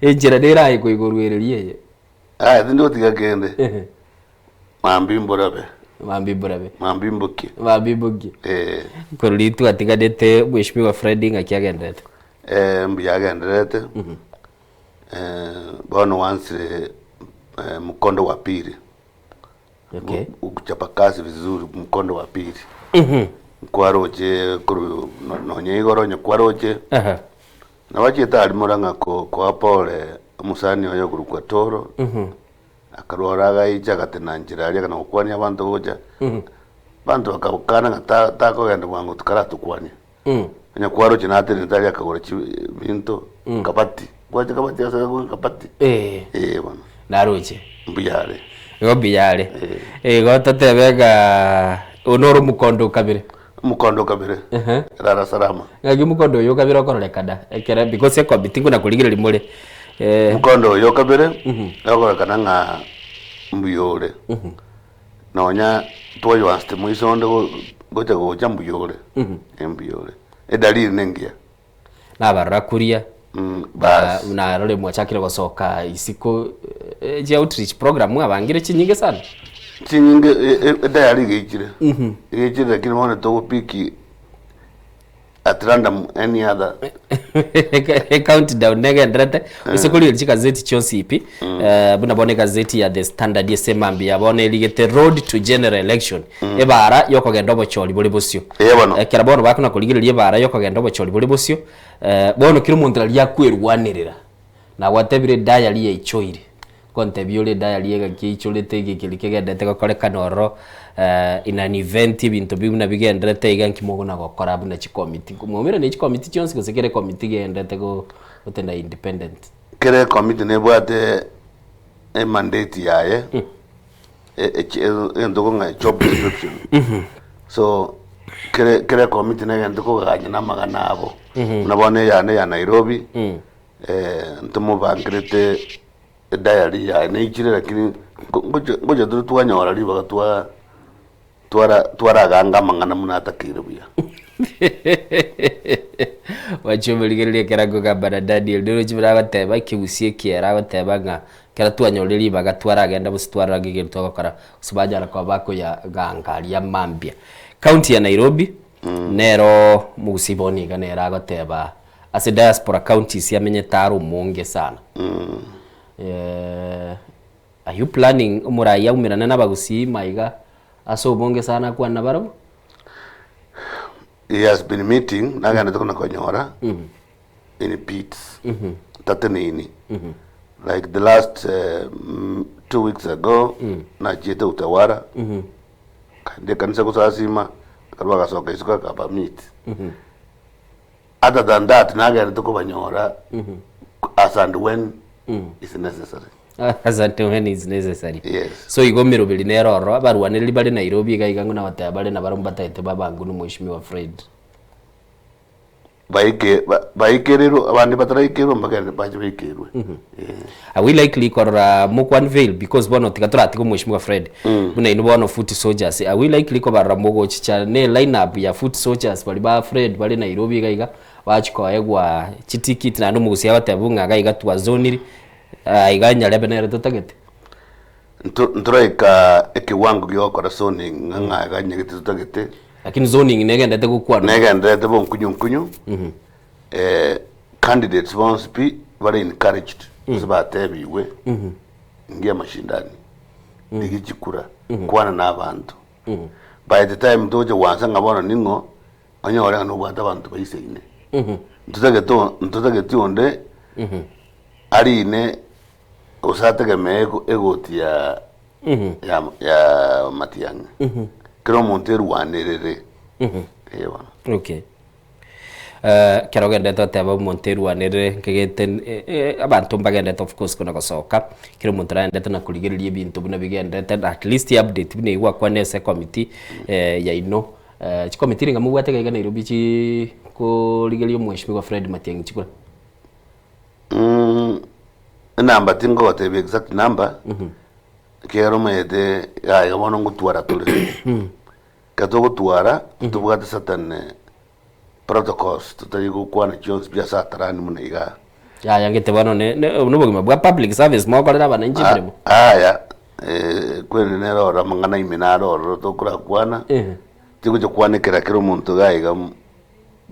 Enchera nere aye koigorwereria eye. Aya tindi gotiga kende. Mambia mborabe. Mambia mborabe. Mambia mbokie. Mambia mbokie. Eh. Korwa riria twatiganete Mheshimiwa Fred ng'aki agenderete? Eh, mbuya agendererete. Eh, bono wansire eh, mkondo wa pili. Okay. Kuchapa kazi vizuri mkondo wa pili. Nkwaroche korwa nonye igoro onye kwaroche. Aha. Nabachiete aria Murang'a koa pole omosani oye okorokwa Toro, akarwara agaicha agatena nchera aria akana gokwania abanto gocha, abanto bakabokana ng'a ta takogenda bwango tikaratokwania. Onye kwaroche natenenete aria akagora chi binto, kabati, kwacha kabati ase agwo kabati, Eh. eh bono. Naroche. Mbuya are. Igo mbuya are. Igo totebe ng'a oyo noro omokondo o kabere. Omokondo o kabere, rara salama. Ng'aki omokondo oyo o kabere okororekana ekere because ekomiti nguna korigereria more. Omokondo oyo o kabere, okororekana ng'a mbuya ore. Nonya twayoansete moiso onde gocha gocha mbuya ore, mbuya ore. Edalili nengiya. Nabarora kuria Bas. narore mwachakire gosoka isiko chi outreach program mwabangire chinyinge sana. Chinyinge edayari iga eichire, iga eichire lakini bono togopiki at random any other. Countdown negenderete ase korigereria chigazeti chionsi pi buna bono egazeti ya The Standard ase emambia bono erigete road to general election Ebaara y'okogenda obochori bore bosio. Ee bono. Ekero bono bakona korigereria ebaara y'okogenda obochori bore bosio, bono kera omonto naria akwerwanerera. Nagwatebire edayari yaichoire, nkontebia ore edayari egaki eichorete ege keria kegenderete gokorekana ororo in an event ebinto bi buna bigendererete iga nki mogona gokora buna chikomiti. Mwaumera ne chikomiti chionsi gose kera ekomiti egendererete go gotenda independent? Kera ekomiti nebwate emandate yaye. egento ng'a job description so kere kere ekomiti na egento koganya na amang'ana abo buna bono eyane ya Nairobi ntomobangerete ediary yaye neichire lakini ngocha ngocha tore twanyora ribaga twa twara twaraganga amang'ana buna atakeire buya. Mwachia omorigereria ekero akogamba na Daniel, noroche buna agoteba ekegusii ekiera agoteba ng'a ekero twanyorire ribaga twaragenda gose twarora ng'a egento togokora gose banyara koba bakoyaganga aria mambia. County ya Nairobi, nero omogusii bono iga nere agoteba ase diaspora counties amenyete are omonge sana. Are you planning omorai aumerane na abagusii maiga ase obonge sana akwane nabarabwo? He has been meeting nagendete kona konyora in bits tateneini like the last 2 weeks ago nachiete Utawala nkaenda ekanisa gosasima akarwa agasoka isiko akaba meet other than that nagendete kobanyora as and when is necessary. As and when is necessary. Yes. So igo emeroberi nere ororo, abarwanereri bare Nairobi iga iga ng'a nagoteba bare nabarabwo mbatagete babangu na Mheshimiwa Fred. Baike ba- baikererwe abande bataraikerwa mbagende bache baikerwe. Eh. Are we likely korora moko unveil because bono tiga toratiga Mheshimiwa Fred buna inwe bono foot soldiers are we likely kobarora mogochicha ne line up ya foot soldiers baria ba Fred bare Nairobi iga iga bachi koegwa chitikiti naende omogusii agoteba ng'a iga iga twazoniri Aiga nyarebe nere totagete. Ntoraika ekewango gia gokora zoning ng'a ng'a iga nyagete totagete. Lakini zoning negenderete gokwanwa. Negenderete bo nkunyu nkunyu, candidates bonsi pi bare encouraged gose batebigwe ingia mashindani, rigia chikura, kwana na abanto. By the time togocha goansa ng'a bono ning'o, onyore ng'a nobwate abanto baisaine. Ntotagete ntotageti onde arine gose ategemee egoti ya ya ya Matiang'i. Kera omonto erwanerere. Ee bono. Okay. Ekero ogenderete goteba omonto erwanerere nkegete abanto mbagenderete of course kona gosoka, kera omonto naendete na korigereria ebinto buna bigenderete na at least update buna eywo gwakwanire ase ecommittee yaino. Chicommittee niga mobwate iga iga Nairobi chi korigereria omweshimiwa Fred Matiang'i chikura? Enamba tingogotebia exact number, ekiagera omanyete iga iga bono ngotwara tore. Ekero togotwara, ntobwate certain protocols totari gokwana chionsi pi ase atarani buna igaa. Yaya ngete bono ne ne nobogima bwa public service mokorera abananchi emeremo. Aya, kweri nere ore amang'ana ime naro ororo tokorakwana, tigocha kwanekera kera omonto iga iga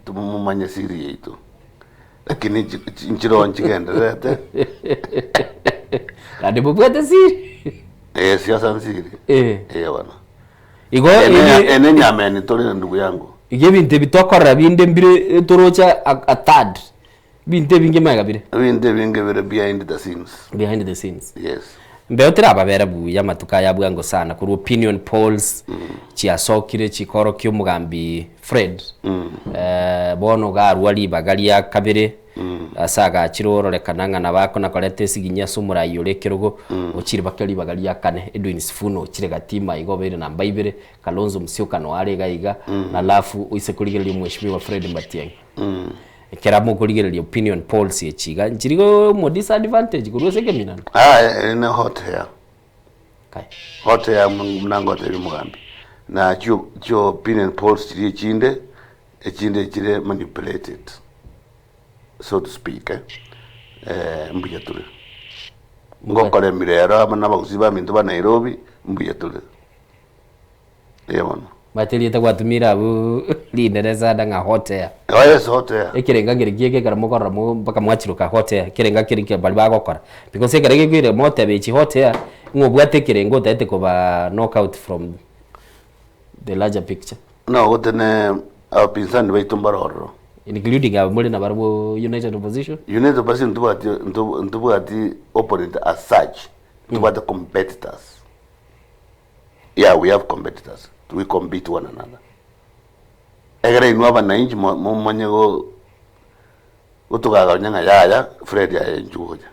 tomomanye siri yaito, lakini nchiroo nchigendererete. Naende mobwate siri. Eh, siasa nsiri. Eh. Eh bono. Igo Ene ebi- ene nyameni tore na ndugu yangu. Igo ebinto ebi tokorora binde mbire toroche a third, ebinto ebinge magega bire. Ebinto ebinge bire behind the scenes. Behind the scenes. Yes. Mbeo terababera buya amatuko aya bwango sana korwa opinion polls chiasokire chikorokia omogambi Fred bono iga arwa ribaga ria kabere ase agachire ororekana ng'a nabo akona koreta esiginyi ase omorai ore ekerogo ochire baka ribaga ria kane Edwin Sifuna ochire gati maiga obeire namba ibere Kalonzo Musyoka noyo are iga iga alafu oise korigereria omweshimiwa Fred Matiang'i. Ekero mokorigereria opinion polls echi iga, nchiri mo disadvantage korwa ase ekeminano? Aye ere ne hot air. Kai. Hot air buna ngotebia omogambi. Na chio chio opinion polls chiria echinde, echinde chire manipulated so to speak eh, eh mbuya tore. Ngokora emirero amo na abagusii baminto ba Nairobi, mbuya tore. Eeh bono. Omanyete erieta gwatumire abwo rinene sana ng'a hot air. Oh yes, hot air. Ekerenga nkere kieke ekero mokorora mo mpaka mwachiroka hot air, ekerenga keri kia baria bagokora. Because ekero gekoira motebe echi hot air, ng'a obwate ekerengo otagete koba knock out from the larger picture. No gotene abapinzani baito mbare ororo. Including aba more nabarabwo United Opposition. United Opposition ntobwati ntobwati opponent as such, ntobwate competitors. Yeah we have competitors, we compete one another. Egere inwe abananchi mo- momanye go gotogagania ng'a yaya Fred aye inchuo gocha.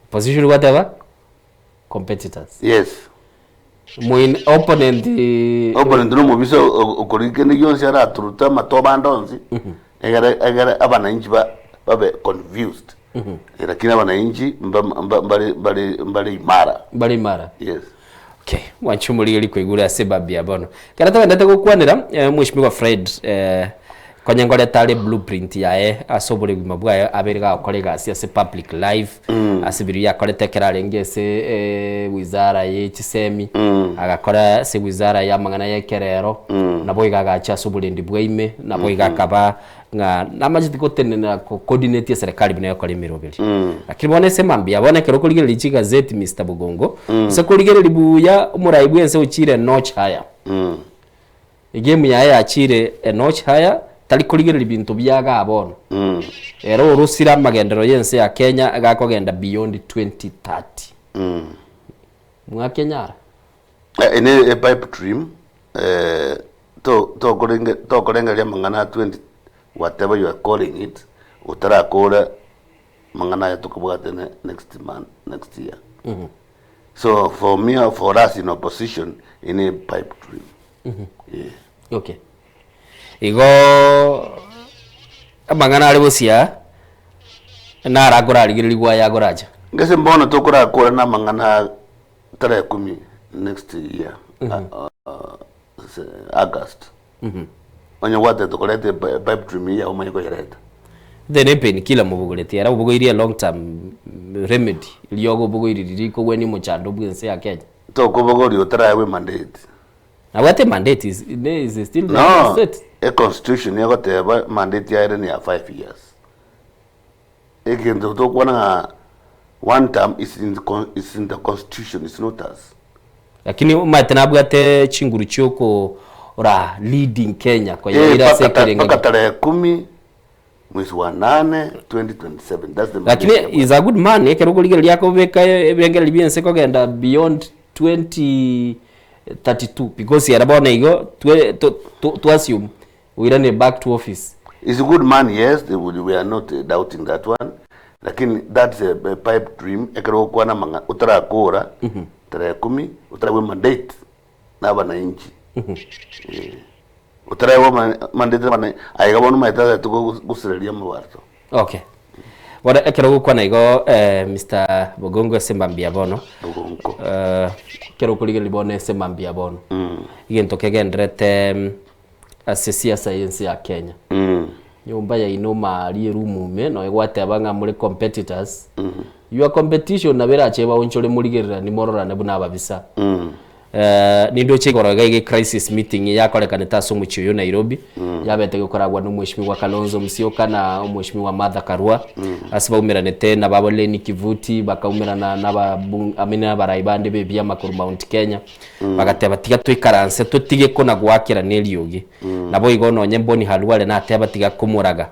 Opposition gwateba competitors. Yes. Moin opponent Opponent na omobisa o- okori kende gionsi araturute amatobe ande onsi, egere egere abananchi ba babe confused. Lakini abananchi mba mba mbare mbare mbare imara. Mbare imara. Yes. Okay, mwanche omorigeri koigure ase babi bono. Ekero togendete gokwanera eh, Mheshimiwa Fred eh, konya ngoreta are blueprint yaye ase oboregima bwaye abeire gagokora egasi ase public life ase biria yakorete ekero arenge ase eh, wizara ye chisemi agakora ase wizara ya amang'ana ya ekerero nabo iga agacha ase oborendi bwa ime nabo iga akaba ng'a namacheti gotenena ko coordinate eserekari buna egokora emeroberio. Lakini bono ase mambia bono ekero okorigereria chigazeti Mister Bogongo, ase korigereria buya omorai bwense ochire a notch higher. Egame yaye yachire a notch higher, tari korigereria binto bia igaa bono. Ere orosire amagenderero ya ense ya Kenya iga akogenda beyond 2030. Mwakenyara? Ene e pipe dream to tokorenge tokorengereria amang'ana a 20 whatever you are calling it, otarakora amang'ana aya tokobwate ne next month next year. So for me or for us in opposition, ene pipe dream. Yeah. Okay. Igoo amang'ana are bosio aa, naro akorarigererigwa aya akoracha. Ngese mbono tokorakora na amang'ana Tarehe kumi next year August onye gwatete koreta epipe dream eye omanye koyereta. Then epain killer mobogoretie ere obogoirie long term remedy riogo obogoirie riria rikogwenia omochando bwe ense ya Kenya. Tokobogoria otaraegwa emandate. Nabwate emandate is is still the No, state. econstitution egoteba mandate yaye ne ya 5 years. Egento tokwana ng'a one term is in the is in the constitution it's not us. Lakini omanyete nabwate chinguru chiokora leading Kenya Eh, koyeira ase mpaka ta- ekerengo mpaka tarehe kumi mwezi wa nane 2027 that's the Lakini mandate is a good man ekero okorigereria akobeka ebirengererio bia ense kogenda beyond 2032 because ere bono igo twe to to assume Oirane back to office. Is a good man yes we are not doubting that one lakini that's a, a pipe dream ekero gokwana amang'ana otarakora tarehe kumi otaragwa mandate na abananchi Eh, otaragwa mandate na abananchi aiga bono omanyete totagete gosereria amabarto Okay. Bono ekero ogokwana igo eh, Mr. Bogongo ase mambia bono Bogonko. eh, ekero okorigereria bono ase mambia bono egento kegenderete mm, ase siasa y'ense ya Kenya. Nyomba yaino maaria eroom ime nonya gwateba ng'a more competitors, your competition nabo erache ebaonchore morigererani mororane buna ababisa. Nindoche igoro iga iga ecrisis meeting yakorekanete ase omochie oyo Nairobi, yabete gekoragwa na omweshimiwa Kalonzo Musyoka na omweshimiwa Martha Karua, ase baumeranete nababo Lenny Kivuti, bakaumerana na ababunge I mean abarai bande ba ebiama korwa Mount Kenya, bagateba tiga toikaranse totige kona goakerana eriogi. Naboigo nonye Boni Khalwale nateba tiga komoraga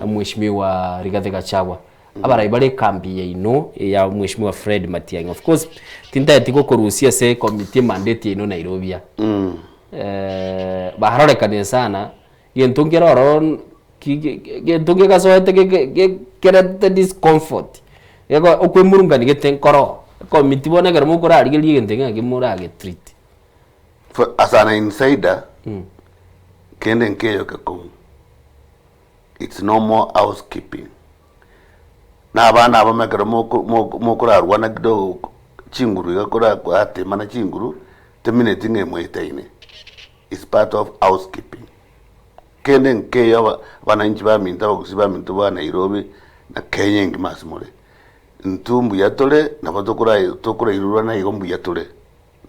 Mheshimiwa Rigathi Gachagua. Abarai bare ekambi yaino ya Mheshimiwa Fred Matiang'i. Of course tintageti gokorusia ase ecommittee emandate yaino Nairobi aa. Barorekanire sana gento nkere ororo ki- ki- gento gegasoete geke gekerete discomfort geko okwemurungani gete nkoro. Ecommittee bono ekero mokorarigereria egento eke ng'aki moragetreat. For as an insider, kende nkeyo gekong'u, it's no more housekeeping. Na abana abamo ekero moko moko mokorarwana kidogo chinguru iga kora koratemana chinguru, temineti ng'a emoetaine, it's part of housekeeping. Kende nkeyo aba abananchi baminto abagusii baminto ba Nairobi na Kenya engima ase more, intwe mbuya tore nabo tokora tokorairurana igo mbuya tore.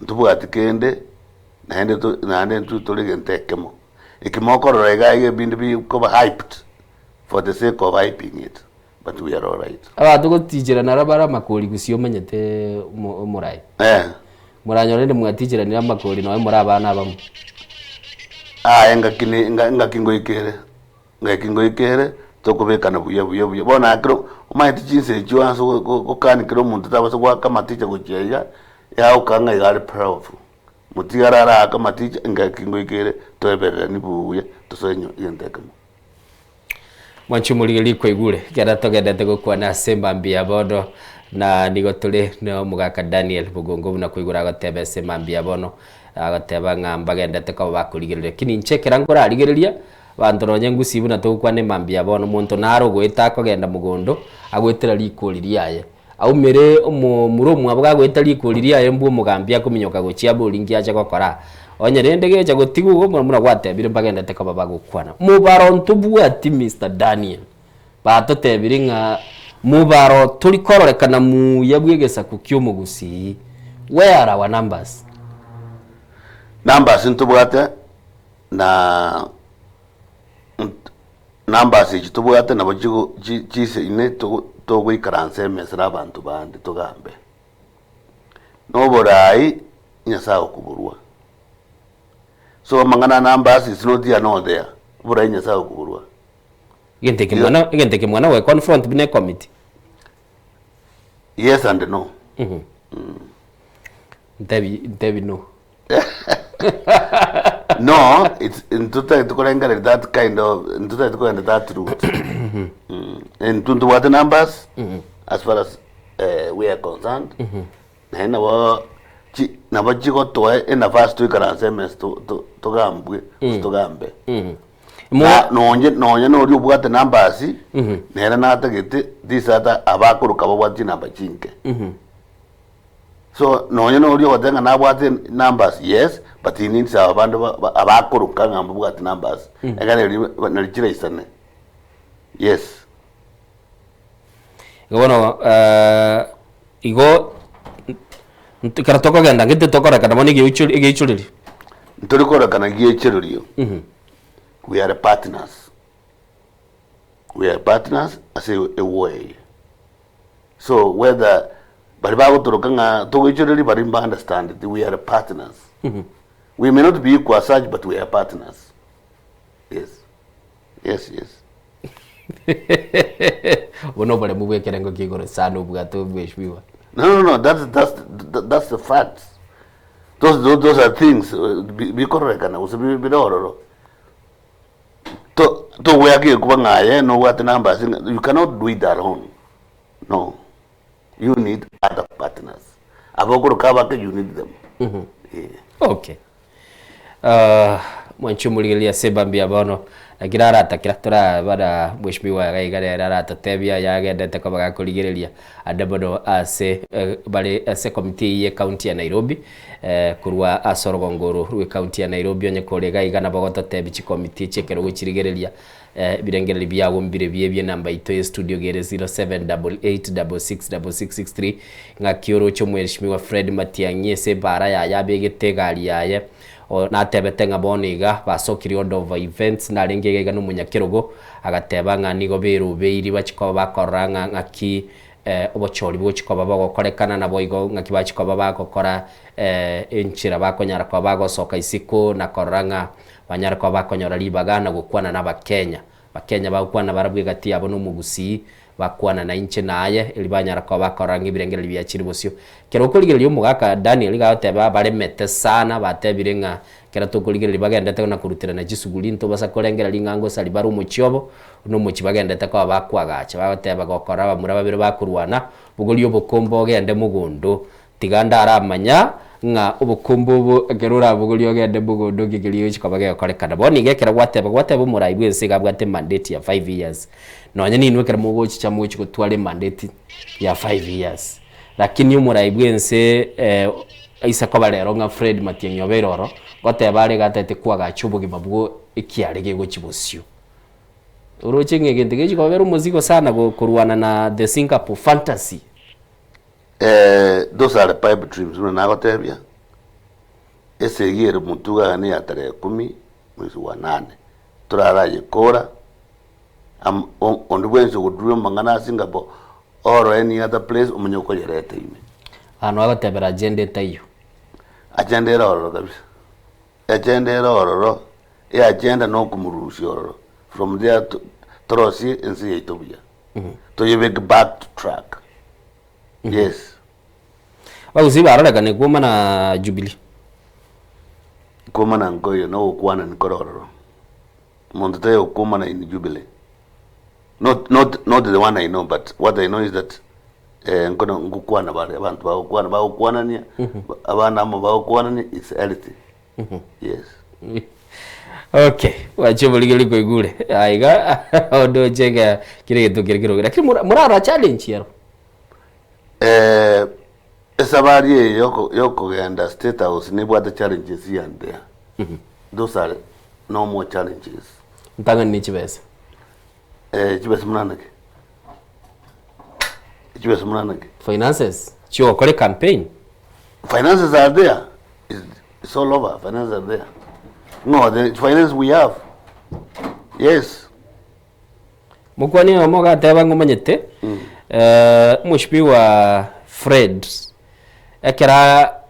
Ntobwati kende, naende to naende intwe tore egento ekemo. Eki mokorora iga iga ebinto bikoba hyped for the sake of hyping it, but we are alright. Abanto goticherana ara bare amakori gusii omanyete omo omorai. Eh. Moranyore rende mwaticheranire amakori nonya more abana abamo. Aye ngaki ne nga ngaki ngoikere. Ngaki ngoika ere, tokobekana buya buya buya. Bono aye kero omanyete chinsa echio ase go- go- gokani kera omonto tabasa goaka amaticha gochia iga, yagoka ng'a iga are powerful. Motigare araake amaticha, engaki ngoika ere, toebererani buya, tosoe nyo egento ekemo. Mwanche omorigereria kwaigure ekero togendete gokwana ase mambia bono na nigo tore na omogaka Daniel Bogongo buna kwaigure agoteba ase mambia bono agoteba ng'a mbagendete koba bakorigereria lakini inche ekero nkorarigereria Abanto nonya engusii buna togokwana emambia bono, omonto nare ogoeta akogenda mogondo, agoetera rikori riaye. Aumere omomura omwabo gagoeta rikori riaye mbwe omogambi akominyoka gochia abori nki ache gokora. Onye rende gecha gotigwa igo buna buna gwatebire mbagendete koba bagokwana. Mobaro ntobwati Mister Daniel, batotebiri ng'a mobaro tori kororekana muya bw'egesaku ki'omogusii, where are our numbers? Numbers ntobwate Na numbers echi tobwate nabo chigo chi chisaine togo togoikaransa emesa na abanto bande togambe. Na oborai, Nyasaye okoborwa. So amang'ana a numbers is not here nor there, oborai Nyasaye okoborwa. Egento eke mwana egento eke mwana goe confront buna ecommittee. Yes and no. Ntebi ntebi no. No, it's ntotagete korengereria that kind of ntotagete kogenda that route. Intwe ntobwate numbers as far as eh, we are concerned. Naende nabo chi nabo chigotoa enafasi toikaranse emesa to- to- togambwe gose togambe. Na nonye nonye noria obwate numbers nere natagete this other abakoroka babwate chinamba chinke. So nonye noria ogoteba ng'a nabwate numbers yes, but he needs aba bande ba- ba- abakoroka ng'a mbabwati numbers, ekero erio nari chiraisane, yes. Igo bono igo ekero tokogenda ng'iti tokorekana bono egeuchori egeichorerio. Ntori korekana giechererio, we are partners, we are partners ase ewar eye. So whether baria bagotoroka ng'a togoichoreria baria mba understand we are partners. We may not be equal as such but we are partners. Yes. Yes, yes. Obwo na oboremu bwa ekerengo kia igoro sana obwate obweshwiwa. No, no, no, that's, that's, that's the facts. Those, those, those are things eh, bi- bikororekana gose bi- bire ororo. To, togoyaka egekuba ng'a aye nobwate numbers ng'a you cannot do it alone. No. You need other partners. Abokoroka abake you need them. Yeah. Okay. Ah, mwanche omorigereria ase mambia bono. Naki naratakera torabara mheshimiwa iga iga nere aratotebia yagendete koba gakorigereria ande mono ase bare ase ekomiti eyio ye county ya Nairobi korwa ase orogongo oro rwe county ya Nairobi onye kore iga iga nabo ogototebia chikomiti echi ekero ogochirigereria ebirengererio biago mbire bie enamba yaito ye studio iga ere 0788666663 ng'aki oroche omheshimiwa Fred Matiang'i ase ebara yaye abegete egari yaye Natebete ng'a bono iga basokirie order of events, narenge iga iga nomonyakerogo, agateba ng'a nigo berobeiri bachie koba bakorora ng'a ng'aki obochori bogochia koba bogokorekana, naboigo ng'aki bachia koba bagokora enchera bakonyara koba bagosoka isiko na korora ng'a banyare koba bakonyora ribaga na gokwana na abakenya. Abakenya bagokwana barabwo egati yabo na omogusii, bakwana na inche na aye, erio banyara koba bakorora ng'a ebirengererio biachire bosio. Ekero okorigereria omogaka Daniel iga agoteba baremete sana, batebire ng'a ekero tokorigereria bagendete na koruterana chisuguri ntobasa korengereria ng'a ngosari bare omochie obo, buna omochie bagendete koba bakoagacha. Bagoteba gokora abamura babere bakorwana, bogoria obokombe ogende mogondo, Tiga ndaramanya ng'a obokombe obo ekero orabogorie ogende mogondo nki keria gegochia koba gegokorekana. Bono iga ekero gwateba, gwateba omorai bwense iga abwate emandate ya five years, nonye ninwe ekero mogochicha mogochia gotwara emandate ya five years. Lakini omorai bwense aise koba rero ng'a Fred Matiang'i obeire oro, ngoteba are iga atagete koagacha obogima bwo ekiare gegochia bosio. Oroche ng'a egento gegochia kobera omosigo sana korwana na the Singapore fantasy. Those are pipe dreams buna nagotebia, esegi ere motwe iga neya tarehe kumi mwezi wa nane, torarayekora am- o- onde bwensi ogoturia amang'ana a Singapore or any other place omanye okoyereta ime. Aa nogotebera agenda etaiyo. Agenda ere ororo kabisa, agenda ere ororo, eagenda na okomorusia ororo, from there to torosie ense yaito buya, toyebeke back to track. Yes. Abagusii barorekane kwoma na Jubilee. Kwomana nkoiyo na ogokwanani kore ororo. Omonto taiyo okwomana in Jubilee. Not, not, not the one I know, but what I know is that eh, nkono ngokwana bare abanto bagokwana bagokwanania abana amo bagokwanania it's healthy. Yes. Okay, gwacha oborigeri koigure aiga ondoche iga kire egento kere keroge lakini mora morarora challenge ero. Eh, esabari eye yoko yokogenda state house nebwate challenges here and there. Those are normal challenges. Ntang'ani ne chibesa. Eh, chibesa munana ki? Chibesa munana ki? Finances chiogokora ecampaign. Finances are there. It's, it's all over. Finances are there. No, the finance we have. Yes. Mokwani oyomo ogateba ng'a omanyete eh, omoshibiwa Fred ekero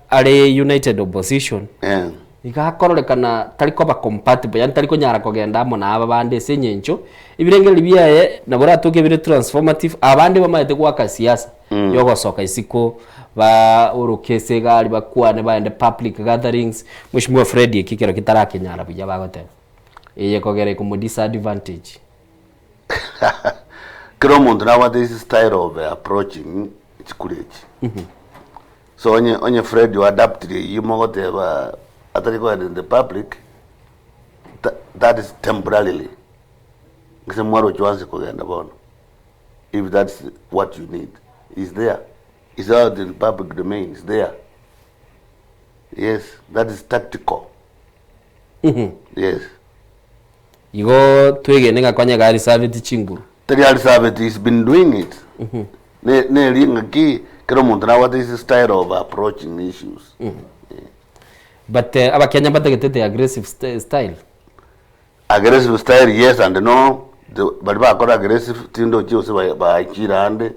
are United Opposition Eh. iga akororekana tari koba compatible yaani tari konyara kogenda amo na aba bande ase eng'encho ebirengererio biaye nabo oratoke bire transformative abande bamaete goaka siasa yogosoka isiko baoroke ase egari bakwane baende public gatherings, Mheshimiwa Fred eki ekero kitarakenyara buya bagoteba eye ekogera ekomo disadvantage. Kera omonto nabwate his style of approaching chikura echi. So onye onye Fred o adaptire eyio mogoteba atari kogenda in the public, tha that is temporarily. Gose mwarochwa ase kogenda bono, if that's what you need, is there, is out in public domain, is there. Yes, that is tactical. Yes. Igo twegene ng'a konya iga arisabeti chinguru. Tari arisabeti, he's been doing it. Ne neri ng'aki kera omonto nabwate his style of approaching issues. But eh, abakenya mbatagete the aggressive st style. Aggressive style yes and no, the baria bakora aggressive tindochi gose ba bachire ande,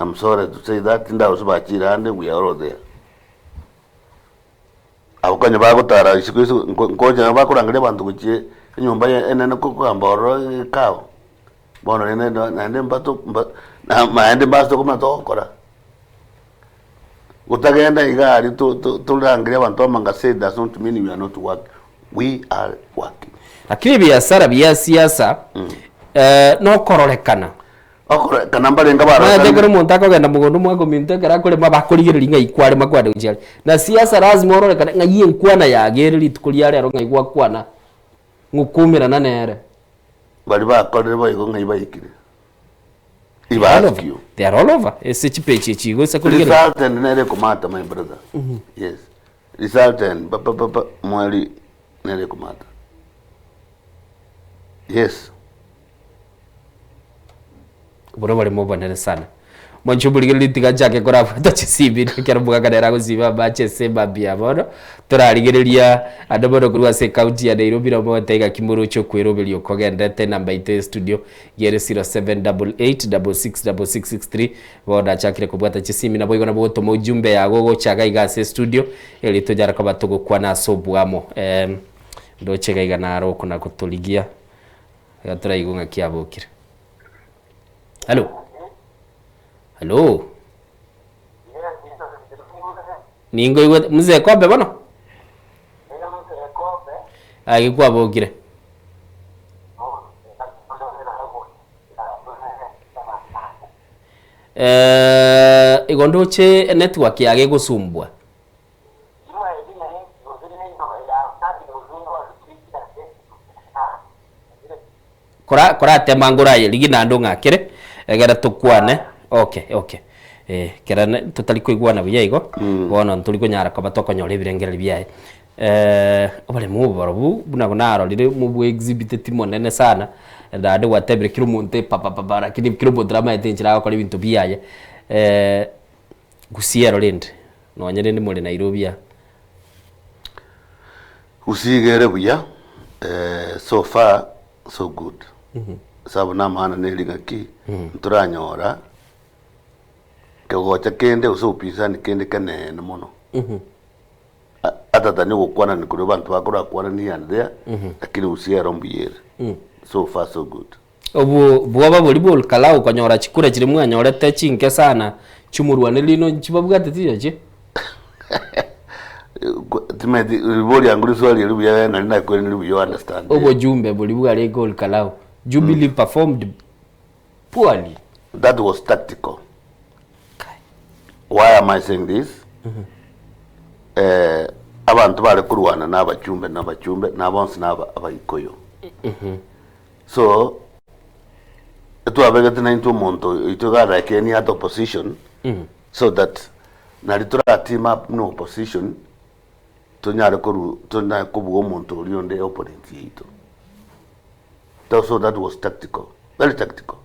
I'm sorry to say that, tindaba gose bachire ande, we are all there. Abwo konya bagotara isiko isiko nko nkocha bakorangeria abanto gochia enyomba ya enene kogamba ororo egekao, bono rende ndo naende mbato mba na naende mbase tokomanya togokora. Gotagenda iga aria to to torangerie abanto amangasa it does not mean we are not working, we are working. Lakini ebiasara bia siasa eh, nokororekana. Okorekana mbarenge Omanyete abarorekani. ekero omonto akogenda mogondo omwaka ominto ekero akorema bakorigereria ng'ai kwarema kware gochia are. Na siasa lazima ororekane ng'ai enkwana yago ere rituko ria rero ng'ai gwakwana. Ng'okoumerana nere. Baria bakorire boigo ng'ai baikire? If They I are all ask over. you. They are all over. Ase chipeji echi igo ase korigereria. Resultant nere ekomata my brother. Yes. Resultant pa pa pa pa mweri nere ekomata. Yes. Oboro oboremo obonene sana. Mwanche omorigereria tiga nchake korabwata chisibi ekero omogaka nere agosiba amache ase emambia bono, torarigereria ande bono korwa ase ecounty ya Nairobi nabo mogoteba ng'aki moroche okweroberia okogendete enamba yaito ya estudio iga ere 0788666663 bono nachakire kobwata chisimi naboigo nabo ogotoma ujumbe yago ogocha iga iga ase estudio erio tonyare koba togokwana ase oboamo ndoche iga iga naro okona gotorigia iga toraigwe ng'aki abokire. Hallo? Hallo? Ninkoigwete, mzee Kobe bono? Gaki kwabokire? Igo ndoche enetwork yago egosumbua. Kora koratema ngoro aye rigia naende ong'akere, egere tokwane, okay okay eh, ekero ne totari koigwana buya igo, bono ntori konyara koba tokonyora ebirengererio biaye. Oboremo obo barobwo buna narorire mobwe exhibiteti monene sana, naende gwatebire kera omonto epapapapa lakini kera omonto namaete enchera agokora ebinto biaye. Gusii ero rende, nonye rende more Nairobi aa. Gusii iga ere buya, so far so good. Ase abwo namang'ana neri ng'aki, ntoranyora kegocha kende gose upinzani kende keneene mono. Other than ogokwanani koria abanto bakorakwanani here and there, lakini Gusii ero mbuya ere. So far so good. Obwo bwoba boria bw'Olkalau konyora chikura chiria mwanyorete chinke sana chi'omorwani rino nchibabwate tichirochio? Timanyeti ribori yangu riswali eri buya nari nakwerenire buya o understand. Obojumbe boria bwarenge Olkalau, Jubilee performed poorly. That was tactical. Why am I saying this? Eh, abanto bare korwana na abachumbe na abachumbe na bonsi na aba abaikoyo. So, etwabegete naintwe omonto oito iga like any other opposition, so that nari tora team up buna opposition, tonyare koru tonyare kobua omonto oria onde opponent yaito. Tha so that was tactical, very tactical,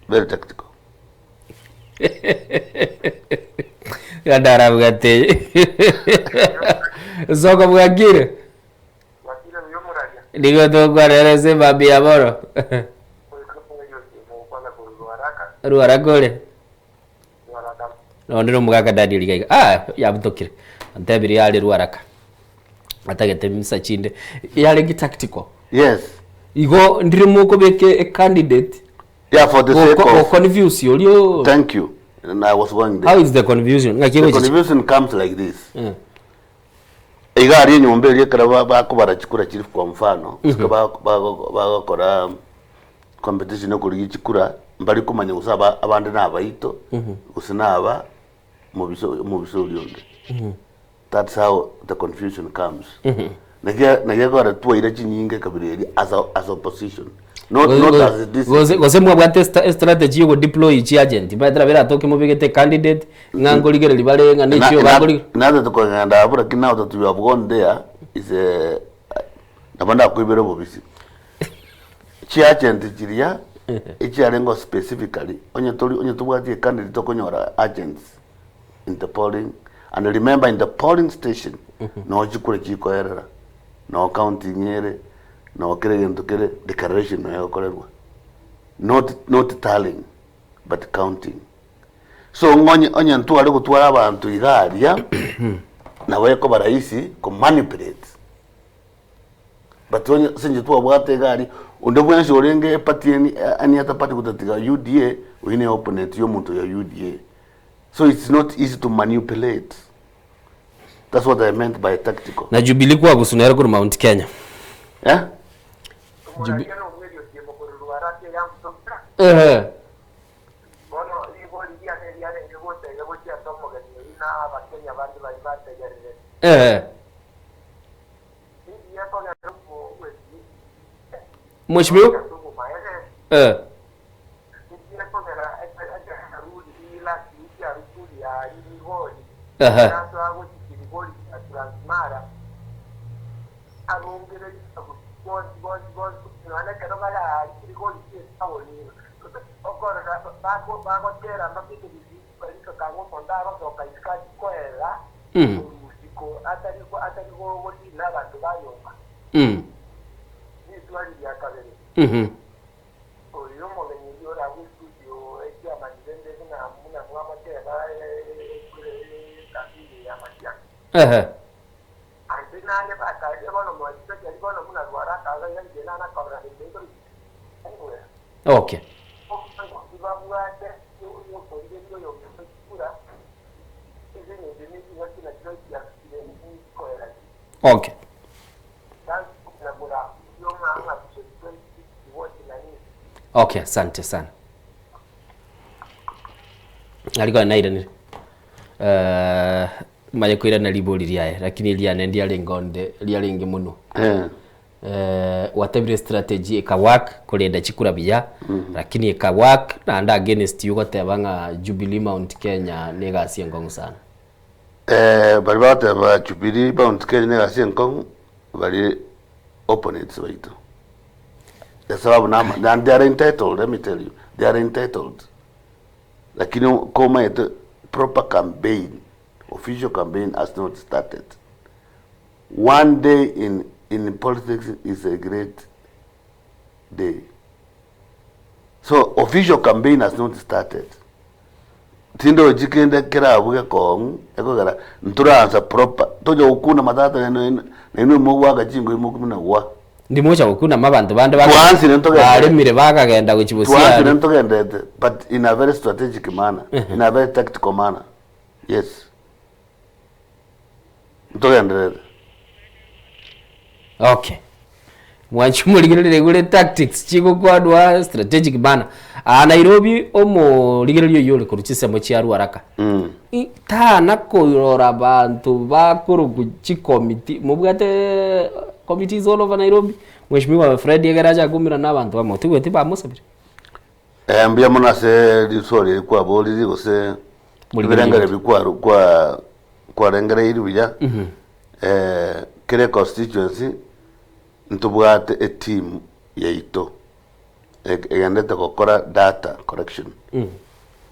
very tactical. Iga ndarabwate Soko bwakire? Gwakire buya omoraria. Nigo tokwanera ase emambia ya bono. Goika omoerio otiemo gokwana korwa Ruaraka. Ruaraka ore? Ruaraka. Nonde na omogaka Daniel iga iga. Ah, yabutokire. Antebirie are Ruaraka. Atagete misa chinde. Yarenge tactical. Yes. Igo ndire mokobeka e candidate. Yeah, for the sake Go, of confuse orio. Thank you. And I was going there. How is the confusion? Ng'aki The egochicha? confusion comes like this. Eh. Iga aria enyomba eria ekero ba- bakobara chikura chilifu kwa mfano, isiko ba- ba- bagokora competition ya okorigia chikura, mbari komanya gose aba abande na abaito, gose na aba mobisa omobisa oria onde. That's how the confusion comes. Naki naki ekogera twaira chinyinge ekabira eria as a as opposition. Not not as this Gose gose mwabwate esta- estrategy ya ogodeploy chiagent, omanyete nabo eratoke mobegete ecandidate, ng'a nkorigereria bare ng'a Na- nechio na- bakorigereria. Natete kogenda abwo lakini now that we have gone there is a nabo ndakoibere obobisi. Chiagent chiria echiarengeo specifically onye tori onye tobwati ecandidate tokonyora agents in the polling and remember in the polling station noo chikura chikoerera noo counting ere noo kera egento kere declaration noyo egokorerwa not not tallying but counting. So ng'onye onye ntware gotwara abanto iga aria, nabo ekoba rahisi ko manipulate. But onye ase inche twabwate iga aria, onde bwensi orenge eparty any any other party gotatiga UDA, oyio ne opponent ya omonto ya UDA. So it's not easy to manipulate. That's what I meant by tactical. Na Jubilee kwagusu nere korwa Mount Kenya. Eh? Omoraria nomweri otiemo korwa Ruaraka eyamutokera. Ehe. Bono rigori riane riarenge gocha iga gochia ase omogeni oyio na Abakenya bande baria bategererete. Ehe. Rigiya kogenda. Mheshimiwa Ase obomaene, eh. inki gekogera ekero arure last week arure aria Migori, Ehe. nasoa gochia Kilgoris na Transmara, abongereria abagusii bonsi bonsi bonsi, nonya nekero bare aaria Kilgoris etaoni iga, okorora bako bagotera mpaka ekegusii barika kang'u omonto agosoka isiko achie koega korwa isiko atari atari gosina abanto ba nyomba. Riswali ria kabere, Oyo omogeni oria oragwe estudio echiamani rende buna buna mwamoteba ekambi eye ya matiang'i. Ande naye bakaria bono mwachia bono buna rwara akaga iga inche nana korora rende igoro engwera. Oboango tibabwate yokorigereria oyominto chikura, ase engencho nechingaki nachio chiafikire chikoera chi. Okay, asante sana. Aria kore nairanire. Eh, manye koirana ribori riaye, lakini riane ndiarenge onde, riarenge mono. Eh. Eh, gwatebire strategy eka work korenda chikura buya, lakini eka work naende against you goteba ng'a Jubilee Mount Kenya na egasi enkong'u sana. Eh, baria bagoteba Jubilee Mount Kenya na egasi enkong'u, baria opponents baito. Esababu nama and they are entitled, let me tell you, they are entitled. Lakini komaete proper campaign, official campaign has not started. One day in, in politics is a great day. So official campaign has not started. Tindochi kende kerabu gekong'u ekogera ntoransa proper tonya gokuna matata nainwe nainwe mogoaka chinguru mokumi na gwa. Ndimocha gokuna abanto bande Twansire ntogende. baremire bakagenda gochia Twansire bosiari. ntogendete but in a very strategic manner, in a very tactical manner. Yes. Ntogendererete. Okay. Mwanchi morigereria igure tactics chigokwanwa strategic manner. Aa Nairobi omorigereria oyio ore korwa chinsemo chia Ruaraka. I- Tana korora abanto bakorokwa chikomiti mobwate committees all over Nairobi. Mheshimiwa Fred ekero acha koumerana na abanto bamo tigweti bamosabire. Eh, mbuya mono ase riswali eri kwaboriri gose Morigereria ebirengererio bi kwaru kwa kwarengereiri buya eh, kera econstituency ntobwate eteam yaito e- egendete gokora data collection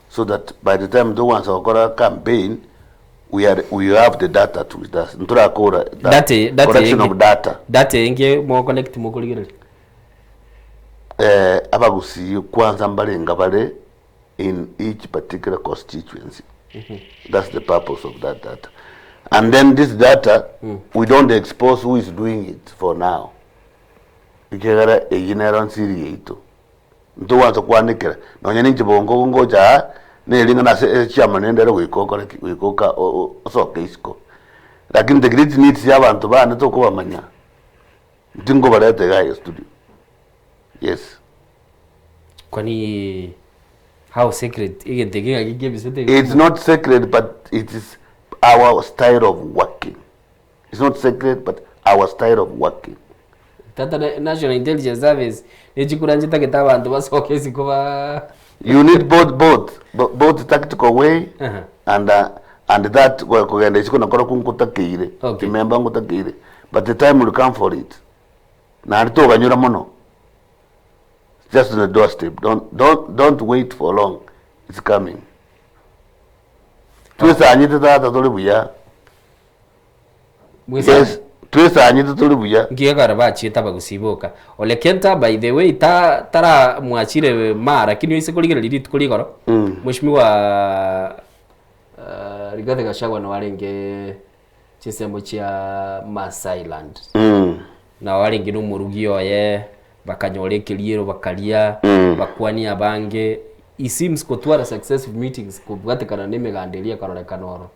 so that by the time togwansa gokora campaign we are we have the data to with us ntorakora da- Data data collection of enge- data data enge mo collect mokorigereria. eh, abagusii kwanza mbarenga bare in each particular constituency that's the purpose of that data and then this data we don't expose who is doing it for now ekiagera eyio nero nsiri yaito ntogwansa kwanekera nonya ninche bongo ngocha aa neri ng'a nase echiama nende ere goika okore ki goika oka osoke isiko lakini the great needs ya abanto bane tokobamanya ntingobareta iga aye studio yes. Kwani how secret egento eke ng'aki kiebisete iga It's not secret but it is our style of working. It's not secret but our style of working. Tata na- National Intelligence Service nechikura nchitagete abanto basoke isiko ba You need both both bo- both tactical way Aha. and uh, and that go- kogenda isiko nakoro kungotakeire. Okay. Remember ngotakeire. But the time will come for it. Naende toganyora mono. Just on the doorstep. Don't, don't, don't wait for long. It's coming. Twesanyete tata tore buya. Mwesa- Yes, twesanyete tore buya. Nki ekero bachiete abagusii boka. Ole Kenta by the way ta tara mwachire maa lakini oise korigereria rituko rigoro Mheshimiwa uh, Rigathi Gachagua nabo arenge chinsemo chia Maasailand. Nao arenge nomorugi oye, bakanyora ekeriero bakaria, bakwania abange. He seems gotwara successive meetings kobwatekana na emeganda eria ekarorekana oro.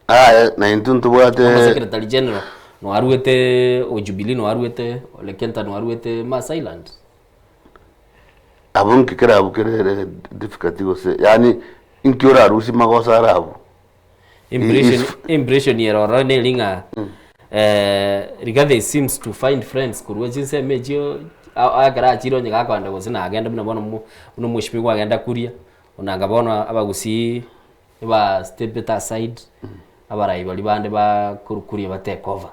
Aya, na intwe ntobwate Omo secretary general noaruete o Jubilee noaruete Ole Kenta noaruete Maasailand. Abwo nki kerabu kere ere difficult gose yaani inki orarusie magoso are abwo. Impression, If- impression ere ororo neri ng'a eh, Rigathi seems to find friends korwa chinsemo echio. A- ekero achire onye gakogenda gose nagende buna bono mo buna omweshimiwa agenda kuria, onanga bono abagusii eba step it aside, abarai baria bande bakorwa kuria ba take over.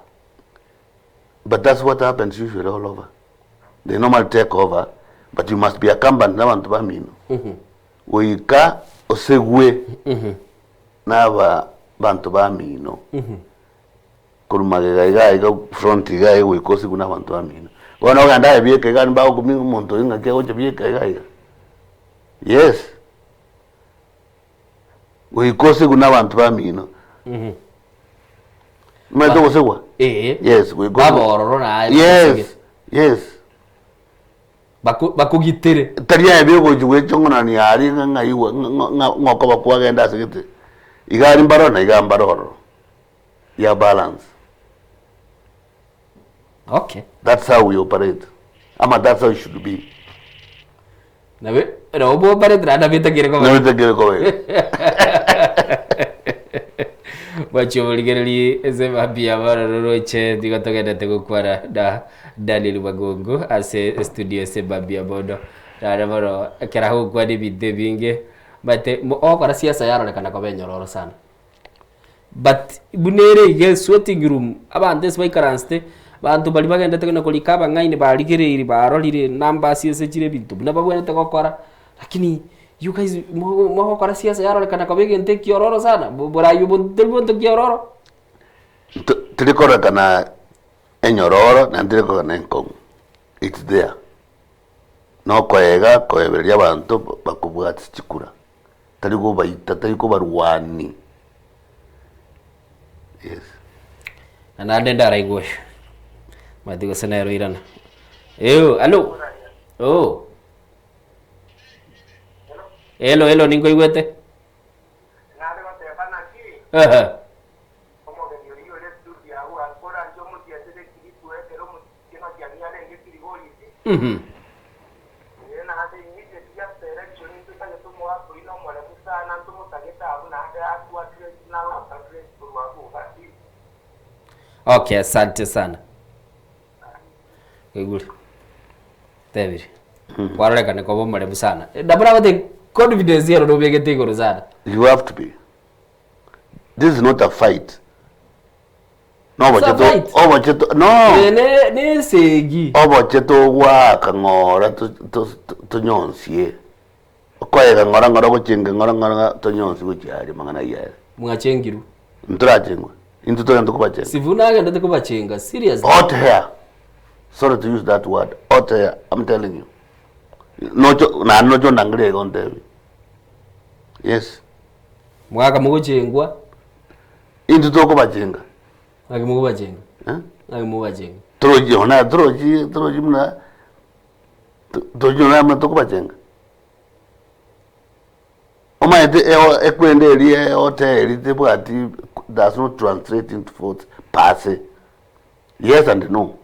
But that's what happens usually all over. They normally take over, but you must be accompanied n'abanto bamino. Goika osegwe n'aba banto bamino. Korwa magega iga iga front iga iga goika osegwe n'abanto bamino. Bono ogende aye bieka iga mbagokumia ng'a omonto oyo ng'aki agocha bieka iga iga. Yes. Goika osegwe n'abanto bamino. Omanyete ogosegwa? Ee. Yes, goika osegwe. Babe ororo naye Yes, bagosege. yes. Bako bakogitere. Tari aye biogochia gwechong'onania aria ng'a ng'ai gwa ng'a ng'a ng'a okoba kwagenda ase gete. Iga aria mbaro na iga mbaro ororo. Ya balance. Okay. That's how we operate. Ama that's how it should be. Nabe nabo boparete naende nabetagere koba. Nabetagere koba igo. Bwachia oborigereria ase mambia bono roroche nigo togendete gokwana na Daniel Magongo ase estudio ase mambia bono. Naende bono ekero agokwana ebinto ebinge, omanyete ogokora siasa yarorekana koba enyororo sana. But buna ere iga esweating room, abanto ase baikaransete, abanto baria bagendete kona korika abang'aini barigereiri barorire numbers ase chire ebinto buna babwenerete gokora, lakini you guys mogo mogokora siasa yarorekana koba egento ekiororo sana, bo borai obo tori bonto kiororo. Nto tiri kororekana enyororo naende teri kororekana enkong'u, it's there. Nokoega koebereria abanto bakobwatia chikura. Tari kobaita, tari kobarwania. Yes. Na naende ndaraigwe oyo. Omanyete gose nere oirana. Eeh hallo, oh. Hello hello ninkoigwete. Nare goteba naki, Ehe. omogeni oyio ore studio agwo koranche omochiesere ekiribu ekero omochie matiang'i arenge ekiriborisi. Ee, naende immediately after election ntotagete omogaka oyio nomoremu sana ntomotagete abwo naende atu address naro address korwa abwo gati. Okay, asante sana. Oigure. Tebire. Kwarorekane koba omoremu sana. Nabo nagotebia confidence ero nobegete igoro sana. You have to be. This is not a fight. Noboche to Fight. oboche to no. Eye ne ne esegi. Oboche togwaka ng'ora to- to- to- tonyonsie. Okoega ng'ora ng'ora gochenga ng'ora ng'ora ng'a tonyonsie gochia aria amang'ana ayio aye. Mwachengirwe. Ntorachengwe. Intwe togende kobachenga. Sifuna agendete kobachenga seriously. Hot hair. Sorry to use that word. Hot hair. I'm telling you. Nocho naende nocho ondangerie iga ontebie. Yes. Mwaka mogochengwa. Intwe tokobachenga. Ng'aki mokobachenga? Eh? Ng'aki mokobachenga? Torochi ona torochi torochi buna torochi ona buna tokobachenga. Omanyete eo ekwenda eria ehoteli tebwati does not translate into votes per se. Yes and no.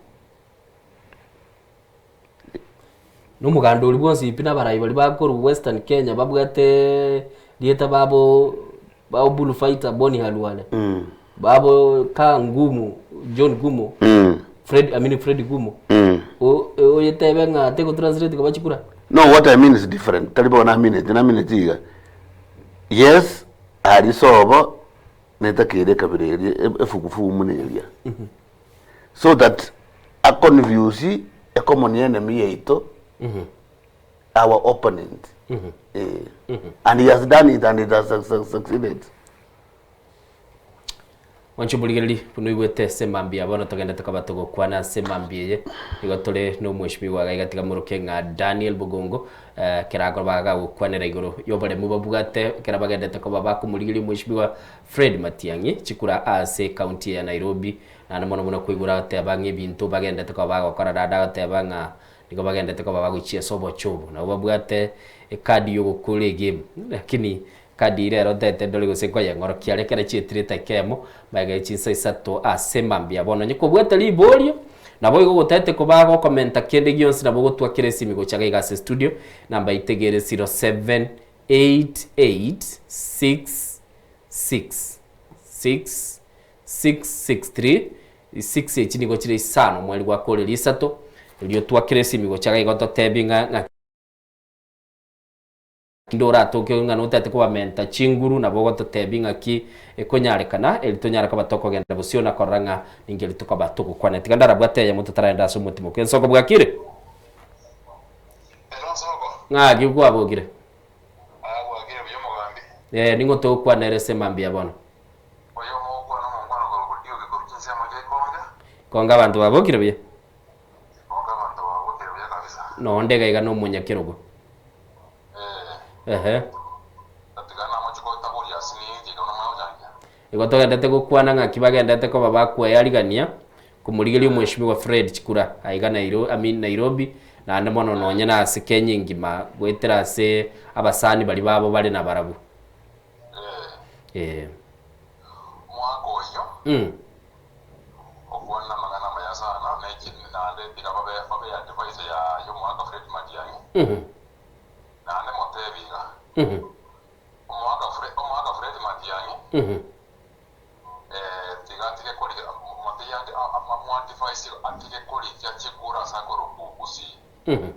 Na omoganda oria bwonsi pi na abarai baria bakorwa Western Kenya babwate rieta babo babo Bull Fighter Boni Khalwale, babo Kaa Ngumu John Gumo, Fred I mean Fred Gumo, o- oyetebe ng'a tego translate koba chikura. No, what I mean is different. Tari bono namineti, namineti iga. Yes, aria sobo netakeire ekabira eria e- efugufugu muna eria. So that a confuse a common enemy yaito our opponent. Eh. And he has done it and it has succeeded. Mwanche omorigereria buna oigwete ase mambia bono togende tokoba togokwana ase mambia eye nigo tore na omweshimiwa iga iga tiga moroke ng'a Daniel Bogongo eh, kera akoba agagokwanera igoro y'oboremu babwate ekero bagendete koba bakomorigeria omweshimiwa Fred Matiang'i chikura ase ekaunti ya Nairobi Naende mono buna koigora agoteba ng'a ebinto bagenderete koba bagokora, naende agoteba ng'a nigo bagenderete koba bagochia ase obochie obo. Nabo babwate ekadi y'ogokora egame, lakini ekadi ere ero ntaete ndore gose nkoyeng'orokia are ekero chietire edakika eyemo, magega ye chinsa isato ase mambia. Bono onye kobwate riborio, nabo igo ogotaete koba gokomenta kende gionsi nabo ogotwakera esimi gocha iga iga ase estudio, namba itegere 0788 66 6 6 6 3 6 echi nigo chire isano omweri gwakorire isato. Erio twakere esimi gocha iga igo totebi ng'a ng'aki inde oratoke ng'a notagete kobamenta chinguru nabo ogototebi ng'aki ekonyarekana eri tonyare koba tokogenda bosio na korora ng'a ninki eri tokoba togokwana. Tiga ndarabwate eyemo totaragenda ase omotimoku. Ensoko bwakire? Ero nsoko. Ng'aki kwabokire? Aa bwakire buya omogambi. Ee, ning'o togokwana ere ase mambia bono? Oyo omogokwana omongwana korwa Diogi korwa chinsemo chia Ikonge. Ikonge abanto babokire buya? Ikonge abanto babokire buya kabisa. Nonde iga iga nomonyakerogo. Ee. Ehe. Tatiga namochie gotaboria ase ninki ekero namanye gochangia. Igo togendete gokwana ng'aki bagendete koba bakwearigania komorigeria omweshimiwa Fred Chikura aiga Nairo I mean Nairobi naende mono nonye na ase Kenya engima goetera ase abasani baria babo bare nabarabwo. Ee. Ee. Omwaka oyio Mm. okwana amang'ana amaya sana, na echi naende tiga babe babe advice ya y'omwaka Fred Matiang'i, Mhm. naende motebi iga, Mhm. omwaka Fre omwaka Fred Matiang'i, Mhm. eh, tiga atige korigia motebi ande a- a- amoadvise atige korigia chikura ase akorokwa Gusii. Mhm.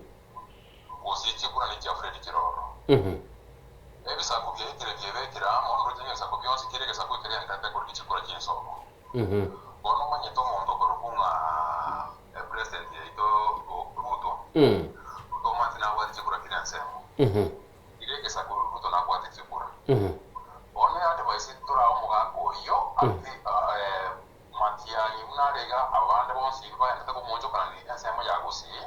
Gusii chikura nechia Fred chiroro. Mhm. Ebisaku biaitire biebekire amo, noroche ng'a ebisaku bionsi kera egesaku ekegendererete korigia chikura chi'ensoko. Mhm. Bono omanyete omonto okorokwa ng'a epresident yaito Ruto, Mm. Ruto omanyete nabwate chikura kera ensemo. Mhm. Kera egesaku Ruto nabwate chikura. Mhm. Bono eadvice torae omogaka oyio ati Matiang'i buna are iga abande bonsi bagenderete komoonchokanani ensemo ya Gusii,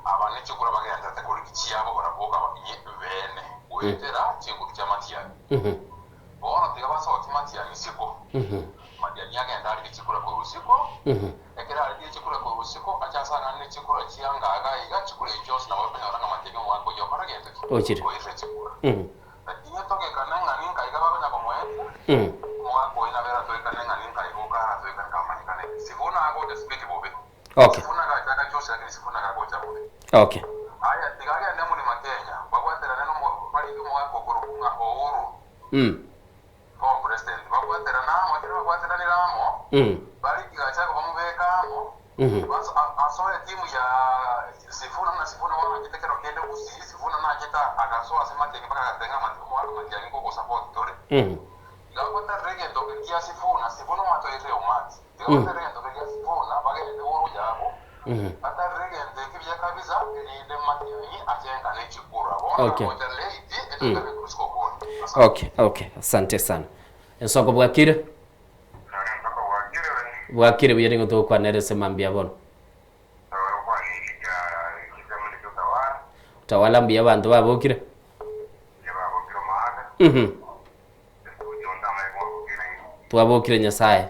Aba nechikura bagenderete korigia chiabo barabwo inye bene goetera chinguru chia Matiang'i. Bono tiga basokie Matiang'i isiko. Matiang'i agende arigie chikura korwa isiko. Ekero arigie chikura korwa isiko, ache asang'ane ne chikura chia ngaga iga, chikura echio chionsi nabo okonyora ng'a Matiang'i omwaka oyio okore gento ki? Ochire. Oirire chikura. Lakini togekane ng'a ninka iga bakonya komoetia, omogaka oyio nabere atoekane ng'a ninka iga okaratoekane kamanyekane. Sifuna agocha sibeti bobe. Okay. Sifuna agacha agacha ose lakini Sifuna agagocha bobe. Okay. Aya tiga agende Mlima Kenya babwaterane nomo barike omogaka okorokwa ng'a Uhuru former president babwaterane amo ekero babwateranire amo bariki Gachagua bamobeke amo bas asoe etimu ya Sifuna buna Sifuna bono achete kero kende Gusii Sifuna nachete agasoa ase Matiang'i mpaka agateba ng'a Mati omogaka Matiang'i ngogosupport tore. Tiga gwaterera egento gia Sifuna Sifuna omatoirire omati. Tiga baterere egento keria Sifuna, bagende igoro yabo, baterere egento eke buya kabisa, erinde Matiang'i achengane chikura. Bono Okay. agocha late, etoikarere korwa isiko kore. Asante. Okay, okay. Asante sana. Ensoko bwakire? Ensoko bwakire we. Bwakire buya nigo togokwanera ase mambia bono. Togokwanera chisemo nicho Utawala. Utawala mbuya abanto babokire? Mbuya babokire omogaka. Twabokire Nyasae.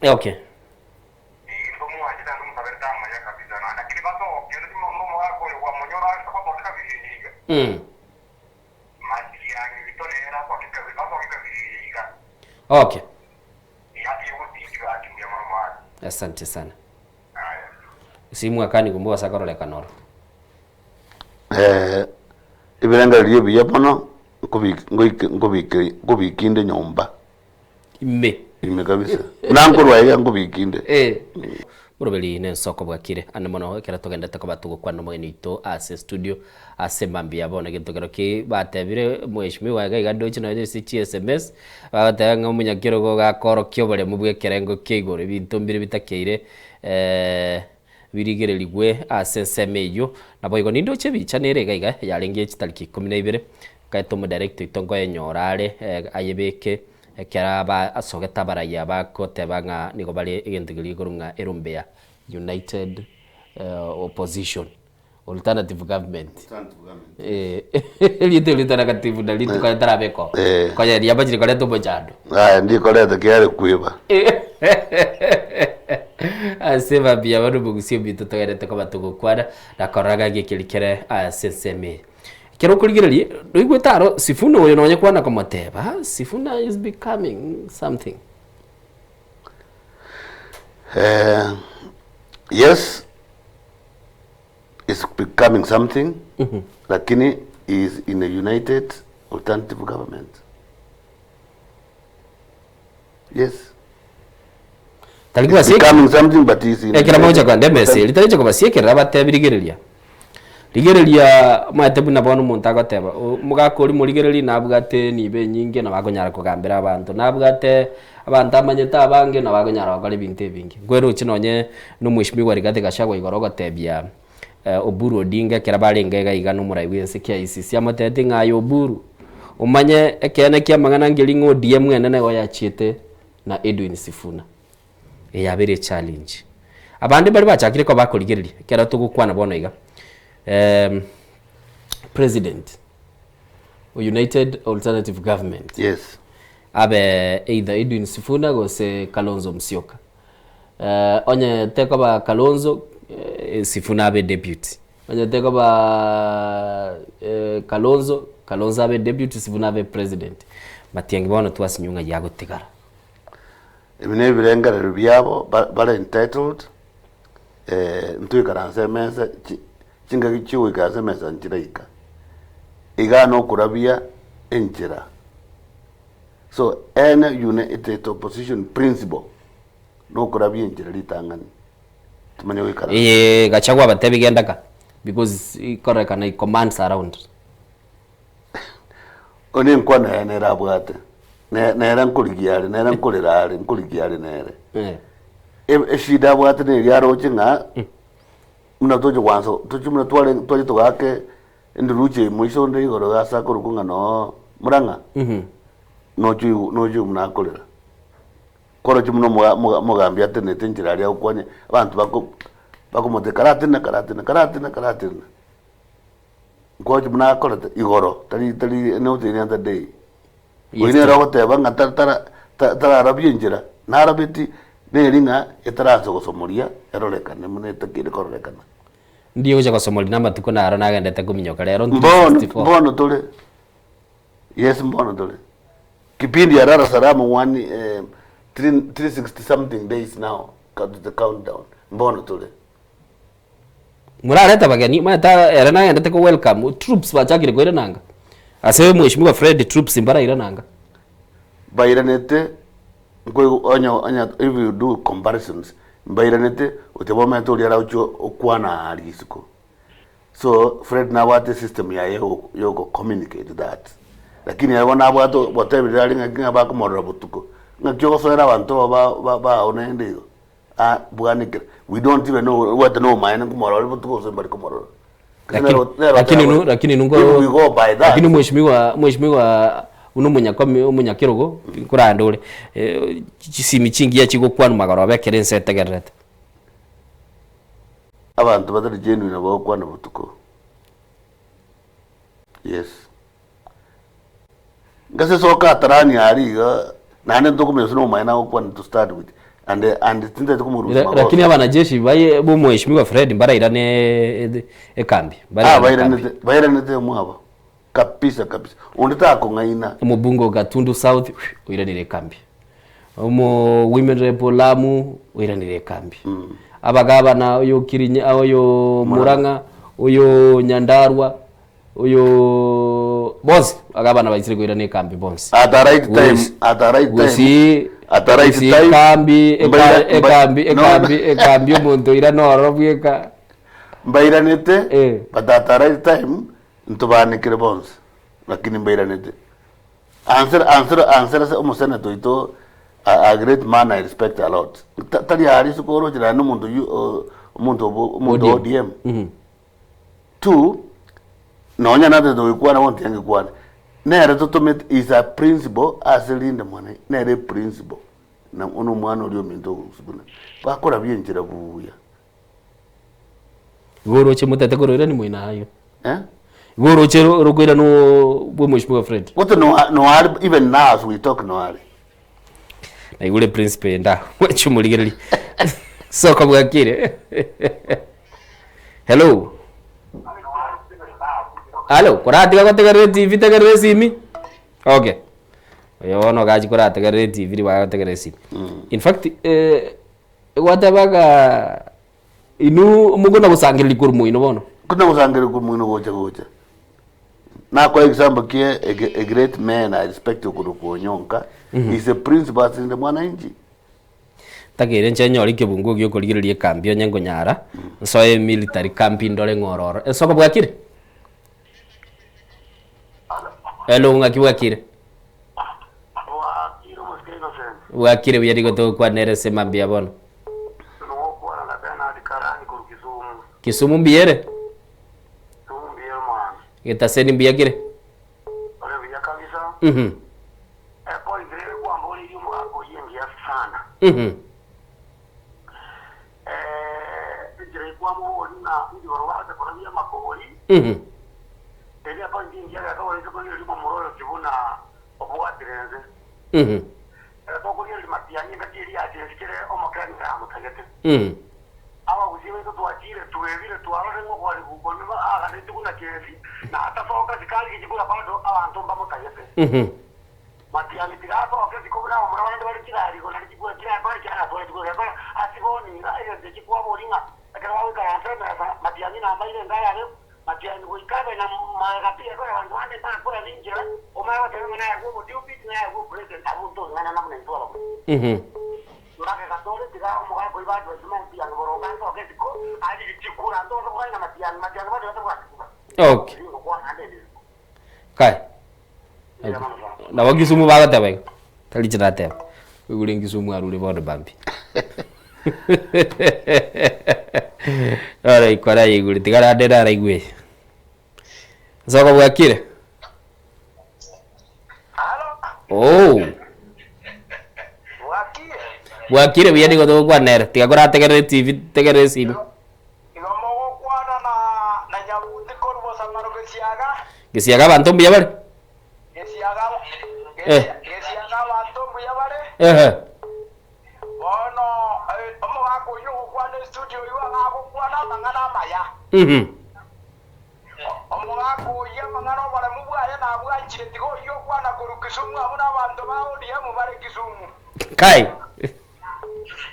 Okay. Okay. Asante sana. Simu akani kumbe wasakororekana oro. Eh, ebirengererio ebiya bono nkobi- ngoike nkobike nkobika inde nyomba. Ime. Ime kabisa. Buna nkorwa iga nkobika inde. Eh. Moroberi nensoko bwakire ande mono ekero togendete koba togokwana nomogeni oito ase studio ase mambia bono egento kero ki batebire mheshimiwa iga iga ndoche nonye ase chi sms bagoteba ng'a omonyakerogo gakorokia oboremu bwa ekerengo kia igoro ebinto mbire bitakeire birigererigwe ase ensemo eyio. Naboigo nindoche ebicha nere iga iga yarenge chitariki ikomi na ibere nkaeta omodirector oito nkoyenyora are ayebeke Ekero aba asogete abarayia bagoteba ng'a nigo bare egento keria gekorwa ng'a erombe ya United Opposition. Alternative government. Eh, erieta erio alternative nari rituko ritarabekwa oo. Eh. Konya riabachire koreta omochando. Aya ndikoreta kiare kweba. Ase mambia bono omogusia ominto togenderete koba togokwana na korora ng'a ng'aki ekeri kere ase ensemo eye. Ekero okorigereria, noigwete aro Sifuna oyo nonye kwana komoteba, Sifuna is becoming something. Eh, yes is becoming something lakini he is in a united alternative government yes Tari He's kobasiekera becoming something but he is in a ekero mogocha united kogenda emesa eria tari gocha kobasiekerera abatebi rigereria rigereria omanyete buna bono omonto agoteba o omogaka oria morigereria nabwate enibo enyinge nabo akonyara kogambera abanto nabwate abanto amanyete abange nabo akonyara gokora ebinto ebinge. Nkweroche nonye na omweshimiwa Rigathi Gachagua igoro ogotebia Oburu Odinga ekero barenge iga iga na omorai bwe ense KICC amotebetie ng'a aye Oburu omanye ekeene kia amang'ana nkeri ng'a ODM enene nigo yachiete na Edwin Sifuna. Eye yabeire echallenge. Abande baria bachakire koba bakorigereria ekero togokwana bono iga president o United Alternative Government Yes. abe either Edwin Sifuna gose Kalonzo Musyoka. Onye tekoba Kalonzo, Sifuna abe deputy. Onye tekoba Kalonzo, Kalonzo abe deputy, Sifuna abe president. Matiang'i bono twasinywa ng'ai agotigara. Ebi na ebirengererio biabo ba- bare entitled, ntoikaranse emesa chi- chingaki chiogoika ase emesa nchiraika. Igaa nokorabia enchera. So any united opposition principle nokorabia enchera ritang'ani tomanye goikaransa. Eye Gachagua abatebi genda ka because ikorekana he commands around. Oyo nenkwana yaye nere abwate, ne- nere nkorigia are, nere nkorera are, nkorigia are nere. Eh. E- Eshida abwate neria aroche ng'a buna toche gwansa toche buna tware twache togaake enduruche moiso onde igoro ase akorokwa ng'a noo Murang'a, noche oigwe noche oigwe buna akorera. Koroche buna omoga omoga omogambi atenenete enchera aria agokwania, abanto bako bakomotebia karatenena karatenena karatenena karatenena. Nkochi buna akorete igoro, tari tari not any other day. Oyio nere ogoteba ng'a ta- tara ta- tararabia enchera, narabeti neri ng'a etaransa gosomoria erorekane buna etakeire kororekana. Ndiye gocha gosomoria na amatuko naro nagendete kominyoka rero Mbono 364. mbono tore, yes mbono tore. Kipindi ya lala salama one eh, 360 something days now, to the countdown, mbono tore. Morarete abageni, omanyete ere nagendete ko welcome troops bachakire koirana anga. Ase mweshimiwa Fred troops mbarairana anga. Bairanete nkoigwa onye onye if you do comparisons mbairanete oteba omanyete oria aragochia okwana aria isiko. So Fred nabwate esystem yaye yoko communicate that lakini ere bono nabwate gotebire are ng'aki ng'a bakomorora botuko ng'aki ogosoera abanto ba ba bao naende igo. Ah bwanekera we don't even know obwate na obomaene nkomorora ore botuko gose mbari komorora. Gose Lakini nero nero lakini oteba nu lakini if we nungo go by that lakini mweshimiwa mweshimiwa buna omonyakomi omonyakerogo nkorande ore chisimi chingiya chigokwanwa magoroba ekero ense etegererete. Abanto batari genuine nabo bagokwana botuko. Yes. Ngase soka atarani aria iga, naende ntokomanya gose nomomaene agokwana to start with, and and tintagete komorusia La- Lakini magoso. abanajeshi baye b'omweshimiwa Fred mbarairane e- ekambi Ah, mbarairane ekambi. bairanete bairanete mwabo kabisa kabisa, onde takong'aina. Omobunge o Gatundu South oiranire ekambi, omo women rep o Lamu oiranire ekambi, abagabana oyo Kirinya oyo Murang'a oyo Nyandarua Oyo bonsi agabana baisire koirana ekambi bonsi. At the right time, Gose- at the right time, gose at the right gose time, ekambi eka- mbaira- mba- ekambi no, ekambi ekambi omonto oirana ororo bweka mbairanete Eh. but at the right time ntobanekere bonsi lakini mbairanete answer answer answer ase omoseneta oito a, a great man I respect a lot Ta- tari aria ase korochera naende omonto oyio o- omonto obo omonto ODM. ODM Two, nonya natete goikwana bono tiga ngekwane, nere totomete is a principal ase rinde mwane, nere eprinciple na ono omwana oria ominto ogosukuna, bakorabia enchera buya. Igo oroche motete koroirani moino ayio. Eh? Igo oroche rokoirani bwa omweshimiwa Fred. Gose noare even now as we talk noare. Naigure principal ende agwo mwanche omorigereria. Soka bwakire. Hello. Hallo, koratiga gotegerera etibi tegerera esimi. Okay. Oyo bono ogachi korategerera etibi ribaga gotegerera esimi. In fact, eh, egwateba ng'a inwe mokona gosangereria korwa moino bono. Kona gosangereria korwa moino gocha gocha. Nakoa example ki a great man I respect okorokwa Onyonka, he is a principal ase rinde mwananchi. Ntakeire inche nyore ekebunguo gia okorigereria ekambi onye nkonyara, nsoe emilitary camp ndore ng'a ororo. Esoko bwakire? Hello, ng'aki bwakire? Bwakire omosike Innocent. Bwakire buya nigo togokwanera ase mambia bono. Nogokwana na Bernard Karani korwa Kisumu. Kisumu mbuya ere? Kisumu mbuya ere omwana. Getaseni mbuya kere? Ore buya kabisa. Mhm. Epoint rere kwamboreirie omogaka oyio engiya sana. Mhm. Eh, enchera ekwamoboria ng'a inki barobwo bagocha korabia amakori, Mhm. eria point engiya geka ase korigereria omomura oyo buna obwatire ense. Mhm. Ekero tokorigereria matiang'i engaki eria yachenchire omokenya amotagete. Mhm. Abagusii baito twachire twebire twarorire ng'a okoarigwa okwo nigo aganetie buna keri, na atasoka chikari gichikura bado abanto mbamotagete. Mhm. Matiang'i tiga asoke isiko buna abamura bande bare chigari igoro naende chikura chirakore ekiagera atware chikura gekora ase bono iga egento eki kwaboria ng'a ekero bagoikaransa emesa matiang'i namaire enga yabe matiang'i goika abe na magega pi gekora abanto bande mbakora rinchera omanye goteba ng'a naye bw'omodeputy naye bw'opresident abwo ntong'ana na buna intwe abagusii. Magega tore tiga omogaka oyio baadvise matiang'i boronge asoke isiko arige chikura ntobasa kogania na matiang'i matiang'i bado batabwati kura. Okay. Erio ngokwana ande ebibe. Kai. Nabo Kisumu bagoteba igo. Tari inche nateba. Oigure Kisumu arure bono bambi. Ore ikora yaigure tiga rande naraigwe eye. Nsoka bwakire? Oh. Bwakire? Bwakire buya nigo togokwana ere. Tiga korategerera etibi tegerera esimi. Igo mogokwana na na Nyabuti korwa bosamaro gesiaga. Gesiaga abanto mbuya bare? Gesiaga Eh. gesiaga abanto mbuya bare. Ehe. Bono eh, omogaka oyio ogokwana estudio oyio agagokwana amang'ana amaya. Mhm. Omogaka oyio amang'ana oboremu bwaye nabwanchire tiga oyio okwana korwa Kisumu abwo nabanto ba ODM bare Kisumu. Kai.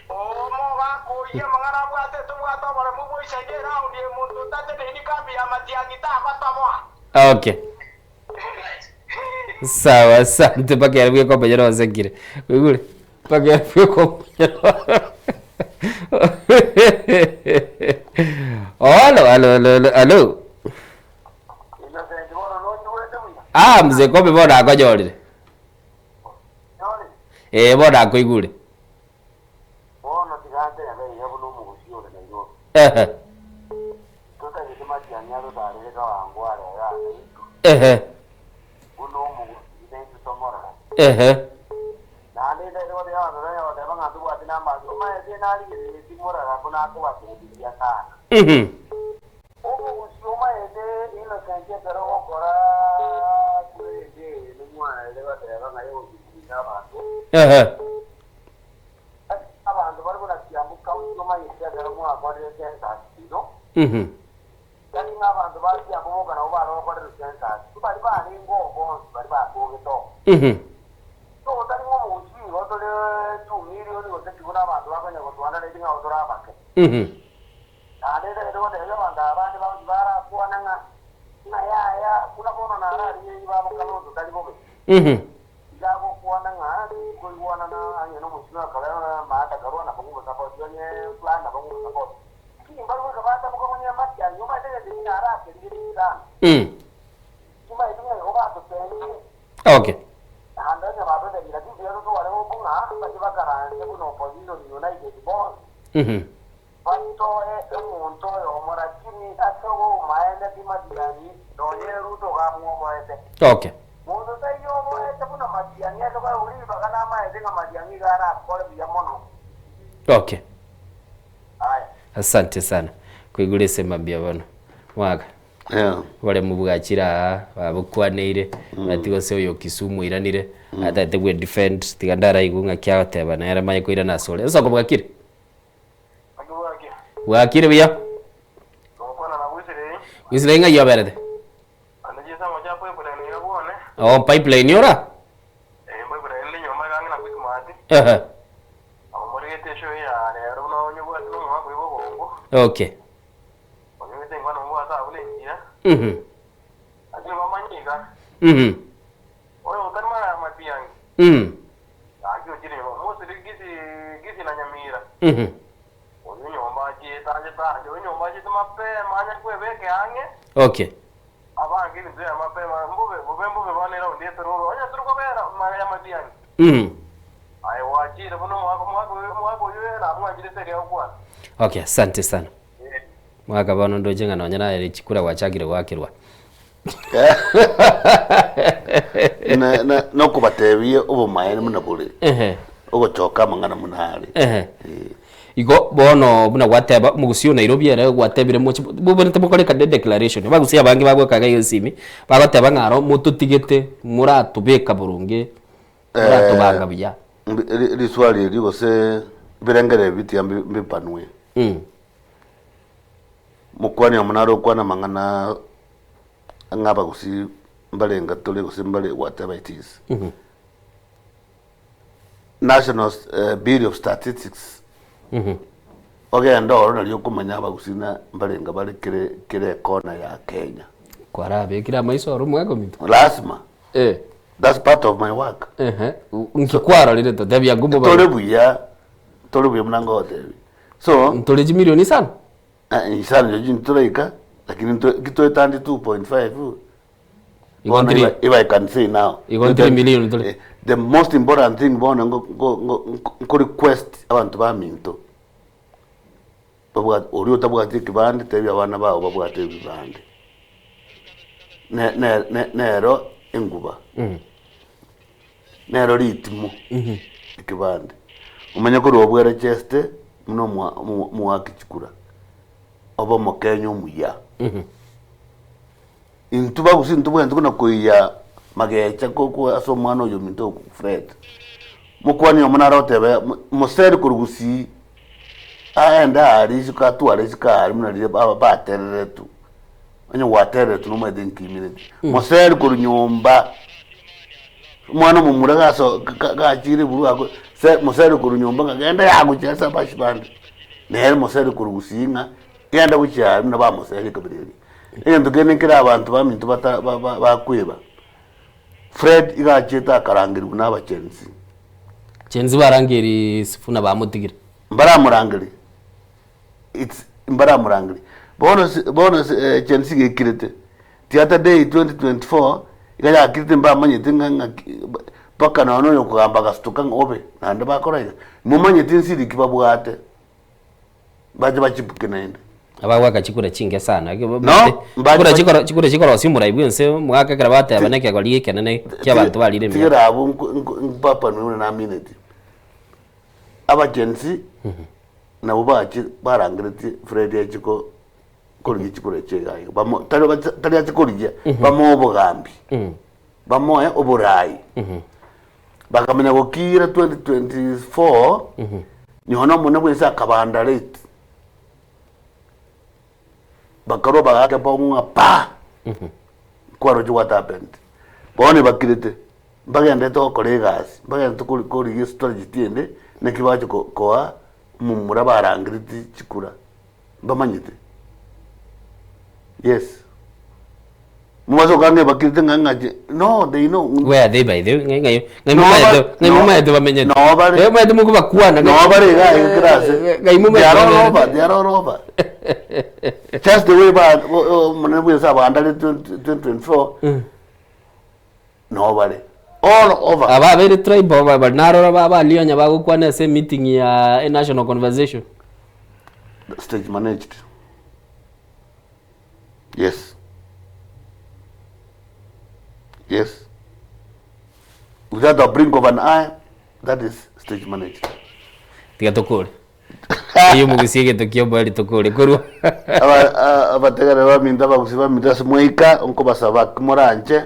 Omogaka oyio amang'ana abwate tobwate oboremu bwa isaine eraundi eye monto otateneini kambi ya matiang'i tagotoboa. Okay. Sawa asante mpaka ere bwekombenyera osekire. Oigure? Mpaka ere bwekombenyera. Alo, alo, alo, alo, alo. Innocent bono nonyigwete buya? Ah, mzee Kobe bono akonyorire. Nyore? Eh, bono akoigure. Bono tiga ntebe iga buna omogusii ore Nairobi. Ehe. Totagete matiang'i atotarere kawangware aya ase intwe. Ehe. Buna omogusii naintwe tomorore. Ehe. Naende ntaete gotebia abanto tanya goteba ng'a ntobwati namache. Omaete narigereretie morara buna akobatebiria sana. Mhm. Omogusii omaete Innocent ekero ogokora kwerende eye nomwanarire goteba ng'a yogochikurusa abanto. Ehe. Ase abanto bare buna Kiambu County omanyete ekero mwakorire census ino, Mhm. tari ng'a abanto ba Kiambu boka nabo bare gokorerwa census, mbari barenge oo bonsi bari batogete oo. Mhm. So tari ng'a omogusii igo tore 2 million gose ki buna abanto bakonya gotwandaretie ng'a tore abake. Mhm. Naende ntagete gotebia abanto aba bande bagochia barakwane ng'a, ng'a yaya, buna bono nararigererie babo Kalonzo tari bobe. Mhm. Iga agokwana ng'a tikoigwana na onye nomosio akarera na Martha Karua nabo ngomosapoti onye fulani nabo ngomosapoti. Lakini mbare goika batamoka onye matiang'i omanyete egento ekio narakerigete sana. Timanyeti ng'a igo batotebire. Okay. Naende onye batotebire lakini mbuya totware hope ng'a bache bakaranse buna opposition united bonsi. Batoe omonto oyomo lakini ase obomaene ti matiang'i nonye Ruto gamwoboete. Okay. Monto taiyo oboete buna matiang'i ase koegwa ribaga namaete ng'a matiang'i iga arakore buya mono. Okay. Aya. Asante sana. Koigure ase mambia bono. Mwaka. Yeah. Oboremu bwachire aa, babokwaneire, nati gose oyo Kisumu oiranire, atagete gwe defend, tiga ndaraigwe ng'aki agoteba nere manye koirana asore. Ensoko bwakire? Naki bwakia? Bwakire buya? Gokwana na Wisirei, Wisirei ng'ai oberete? ande chinsemo chia pipeline iga bwone. Oh, pipeline ora? Eh, pipeline inde nyomba iga ang'e na Quickmart. Ehe. Abo morigete eshow ya rero buna onyebwate nomogaka oyo bogongo. Okay. Onyebwate ingwana omobwate abwo nenchia. Mhm. Lakini bamanye iga. Mhm. Oyo otari mara ya matiang'i. Gaki ochire nyomba. Mosiri gisi gisi na Nyamira. Oyo nyomba achiete achete ache. Oyo nyomba achiete mapema anya kwebeka ang'e. Okay. Abange ebinto bia mapema mbobe bobe mbobe bono eraundi etororo. Onye turi kobera mara ya matiang'i. Aye gwachire buna omwaka omwaka oyo omwaka oyo namwanchire teri agokwana. Okay, asante sana. Mwaka bono ndoche ng'a nonye naye chikura gwachakire goakerwa. Na- na- nokobatebia obomaene buna bore Ehe. ogochoka amang'ana buna are Ehe. Eh. Igo bono buna gwateba omogusii o Nairobi ere gwatebire moche bobwenerete mokore ekade declaration abagusii abange bagoika iga esimi bagoteba ng'a aro mototigete moratobeka boronge moratobanga buya. Mbi- ri- riswali eri gose ebirengererio ebi tiga mbi- mbipanwe Mokwani amo nare okwana amang'ana ng'a abagusii mbarenga tore gose mbare whatever it is. National Bureau of Statistics ogende ororo nario okomanya abagusii na mbarenga bare kere kera ekona ya Kenya. Kwarabekire amaiso oro omwaka ominto? Lasima. Eh. That's part of my work. Ehe, nki kwarorire totebia ng'o Tore buya, tore buya buna ngogotebia. So, Ntore chimilioni isano? Eh, isano echo ntitoraika, lakini nto ki toetandi 2.5 Igo bono ntiri- if I- if I can say now. Igo ntiri million tore. Eh, the most important thing bono ngo- ngo- ngo- nko- nko request abanto baminto babwate oria otabwati ekebande tebia abana bao babwate ebibande Ne- ne- ne- nero enguba Nero ritimo ekebande, omanye korwa obwerecheste buna omwa omoaki chikura, obe omokenya omuya. Intwe bagusii ntobwenerete buna koiya magecha ko ase omwana oyo ominto Fred. Mokwani omo nare otebe moseri korwa gusii aende aria isiko atware isiko aria buna riria batereretwe, onye gwatereretwe nomanyete nkimineti. Moseri korwa nyomba. Omwana omomura gaso ga- gachire buru ako se mosere korwa nyomba ng'a genda yaa gochia ase abashi bande. Nere mosere korwa gusii ng'a genda gochia aria buna bamoseria ekabira eria. Egento kende nkere abanto baminto bata ba- ba- bakweba, Fred iga achiete akarangerigwa na abachensi. Chensi barangeri Sifuna bamotigire. Mbaramorangeria, it's mbaramorangeria. Bono si bono si chensi iga ekirete. Theatre day 2024 iga yakirete mbamanyete ng'a ng'aki mpaka nonya oyo okogamba agastuka ng'a obe naende bakora iga. Momanyeti nsiri ki babwate bache bachibuke naende. Abagoaka chikura chinke sana. No, Chikura chikoro chikura chikorosia omorai bwa ense omogaka ekero bateba na ekegori ekenene kia abanto barire emiaka. Tigera abwo nko- nko- mpapanwe buna namineti. Abagenzi nabo bache barangeretie Fred ache ko korigia chikura echio iga iga bamo tari bacha tari ache korigia bamoe obogambi bamoe oborai bakamanya gokira 2024 nyono omone bwensi akabanda rate bakarwa bagaka bong'u ng'a pa nkwaroche what happened bono ebakirete mbagenderete gokora egasi mbagenderete kori korigia estrategy ende naki bache ko koa omomura barangereti chikura. Mbamanyete. Yes. Mobase gokora ng'a ebakirete ng'a ng'a no they know. Where are they by the way? Ng'ai ng'ai ng'ai No, momaete ba- ng'ai no. momaete bamenyete. No, bare- Eh, momaete mokobakwana No bare iga iga kera ase. Ng'ai They are momaete all over, bamenyete. they are all over. Just the way ba omonene bwense abandare 2024 no bare all over. Aba abeire tribal ba- bari narora ba- balionya bagokwana ase emeeting ya enational conversation. Stage managed. Yes. Yes. Without a blink of an eye, that is stage managed. Tiga tokore. Eyio omogusie egento kia omoerio tokore korwa. Aba- a- abategereri baminto abagusi baminto ase mwaika, nkobasaba ki moranche,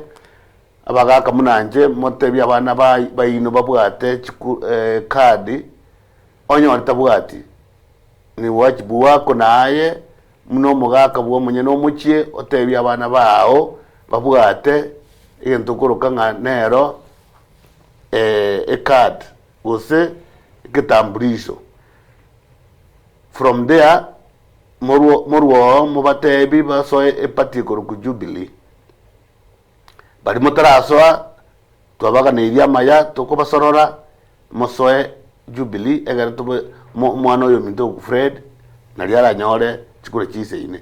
abagaka munanche, motebie abana bai baino babwate chiku card, onyore tabwati, ni wajibu wako naye buna omogaka bwa omonyene omochie, otebie abana bao babwate egento okoroka ng'a nero ecard gose egetambulisho. From there morwo morwo oo mobatebi basoe eparty ekorokwa Jubilee. Baria motarasoa twabaganeirie amaya tokobasorora mosoe Jubilee egere tobe mo omwana oyo ominto oku Fred nario aranyore chikura chiisaine.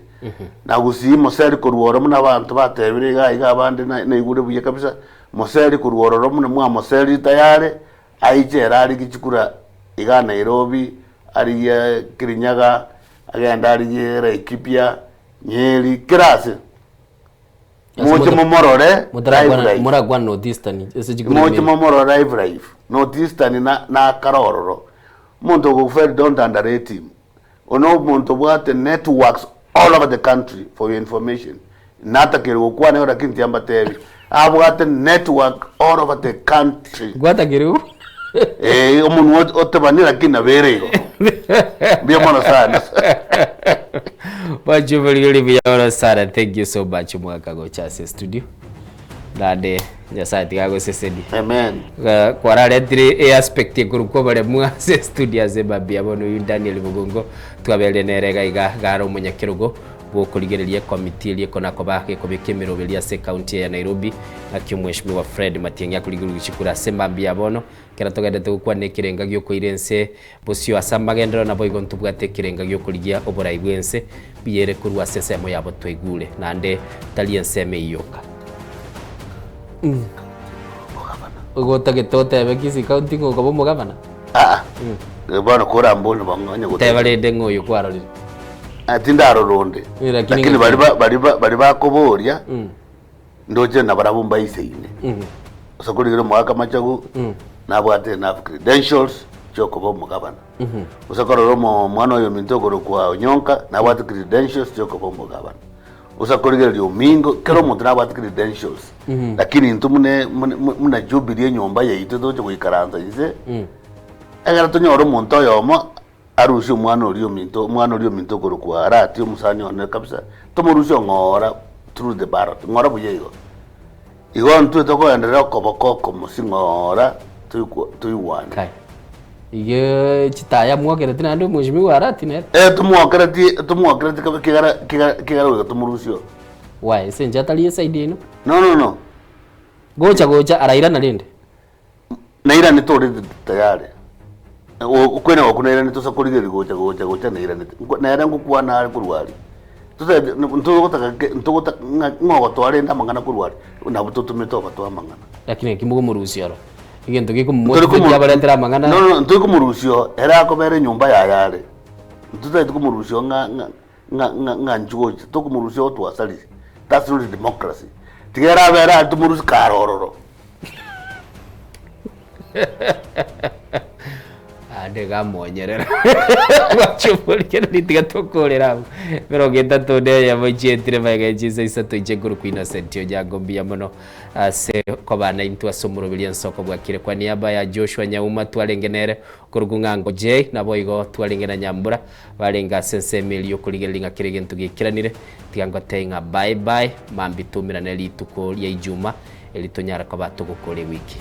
Na gusii moseri korwa oro buna abanto batebire iga iga abande na naigure buya kabisa, moseri korwa ororo buna mwamoseriri tayari, aiche ere arigie chikura igaa Nairobi, arigie Kirinyaga, agende arigie Laikipia, Nyeri, kera ase. Moche momorore live live. Morakwana North Eastern ase chikura Moche momorore live live. North Eastern na nakare ororo. Omonto ogokuferi don't underrate him. Ono omonto obwate networks all over the country for your information. Natakeire gokwana igo lakini tiambatebi. Abwate network all over the country. Gwatakeire gokwana. Eh, omonwa otebani lakini nabere igo. Mbuya mono sana. Bachuborigereria buya mono sana thank you so much omwaka gocha ase studio naende nyasaye tiga agosesenie Amen. Eh, kwararetire easpect ekorokwa oboremu ase studio ase mambia bono oyio Daniel Bogongo twaberire nere iga iga gare omonyakerogo bwokorigereria ekomiti eria ekonakoba gekobeka emeroberio ase ecounty eye ya Nairobi naki omweshimiwa Fred Matiang'i akorigereria chikura ase mambia bono Ekero togenderete gokwana ekerenga gi'okoira ense bosio ase amagenderero, naboigo ntobwate ekerenga gi'okorigia oborai bw'ense buya ere korwa ase ensemo yabo twaigure, naende tari ensemo eyio yoka. Igo otagete otebe Kisii County ng'a okoba omogavana? Aa, bono korambore bang'onye goteba. Teba rende ng'a oyo kwarorire. Ah, tindarora onde. Eh, lakini Lakini ng'aki- bari ba- bari ba- bari bakoboria, ndoche nabarabwo mbaisaine. Ase korigereria omogaka Machogu, nabwate enough credentials chiokoba omogabana. Gose korora omo omwana oyo ominto okorokwa Onyonka, nabwate credentials chiokoba omogabana. Gose korigereria Omingo, kera omonto nabwate credentials. Lakini intwe muna muna muna Jubilee enyomba yaito togocha goikaransa inse, ekero tonyore omonto oyomo arusie omwana oria ominto, omwana oria ominto okorokwa Arati omosani one kabisa, tomorusie ong'ora through the ballot, ng'ora buya igo. Igo intwe tokoenderea okoboko okomosi ng'ora toikwa toigwane. Kai. Igeee chitaya mwokereti naende omweshimiwa Arati nere. Eh tomwokereti tomwokereti kabe kegara kegara kegara goika tomorusie oo. Why? Ase inche atari eside yaino? No no no. Gocha gocha arairana rende. Nairanete ore tayari. Okwena gwaku nairanete ase korigereria gocha gocha gocha nairanete. Nere ngokwana are korwa aria. Totaeti ntogotaka ke ntogota ng'a ng'a ogotoa rende amang'ana korwa aria, nabo totomete ogotoa amang'ana. Lakini naki mokomorusia oro? Egento gekomomotivate abaretere amang'ana. No no ntori komorusia oo, ere akobera enyomba yaye are. Ntotaeti komorusia oo ng'a ng'a ng'a ng'a ng'a inchuo gocha, tokomorusia oo twasarire. That's not democracy. Tiga ere abere aria tomorusie kare ororo. Ande iga amonyerera Gwachomorigereria tiga tokorera abwo emerongo etato na eyemo chietire magega ya chinsa isato inche nkorokwa Innocent Onyango mbuya mono ase koba naintwe ase omoroberi ensoko bwakire kwa niaba ya Joshua Nyauma twarenge nere okorokwa ng'a Uncle Jay naboigo twarenge na Nyambura barenge ase ensemo eria yokorigereria ng'a kera egento giekeranire tiga ngotebie ng'a bye bye mambia toumerane rituko ria ijuma eri tonyare koba togokora ewiki.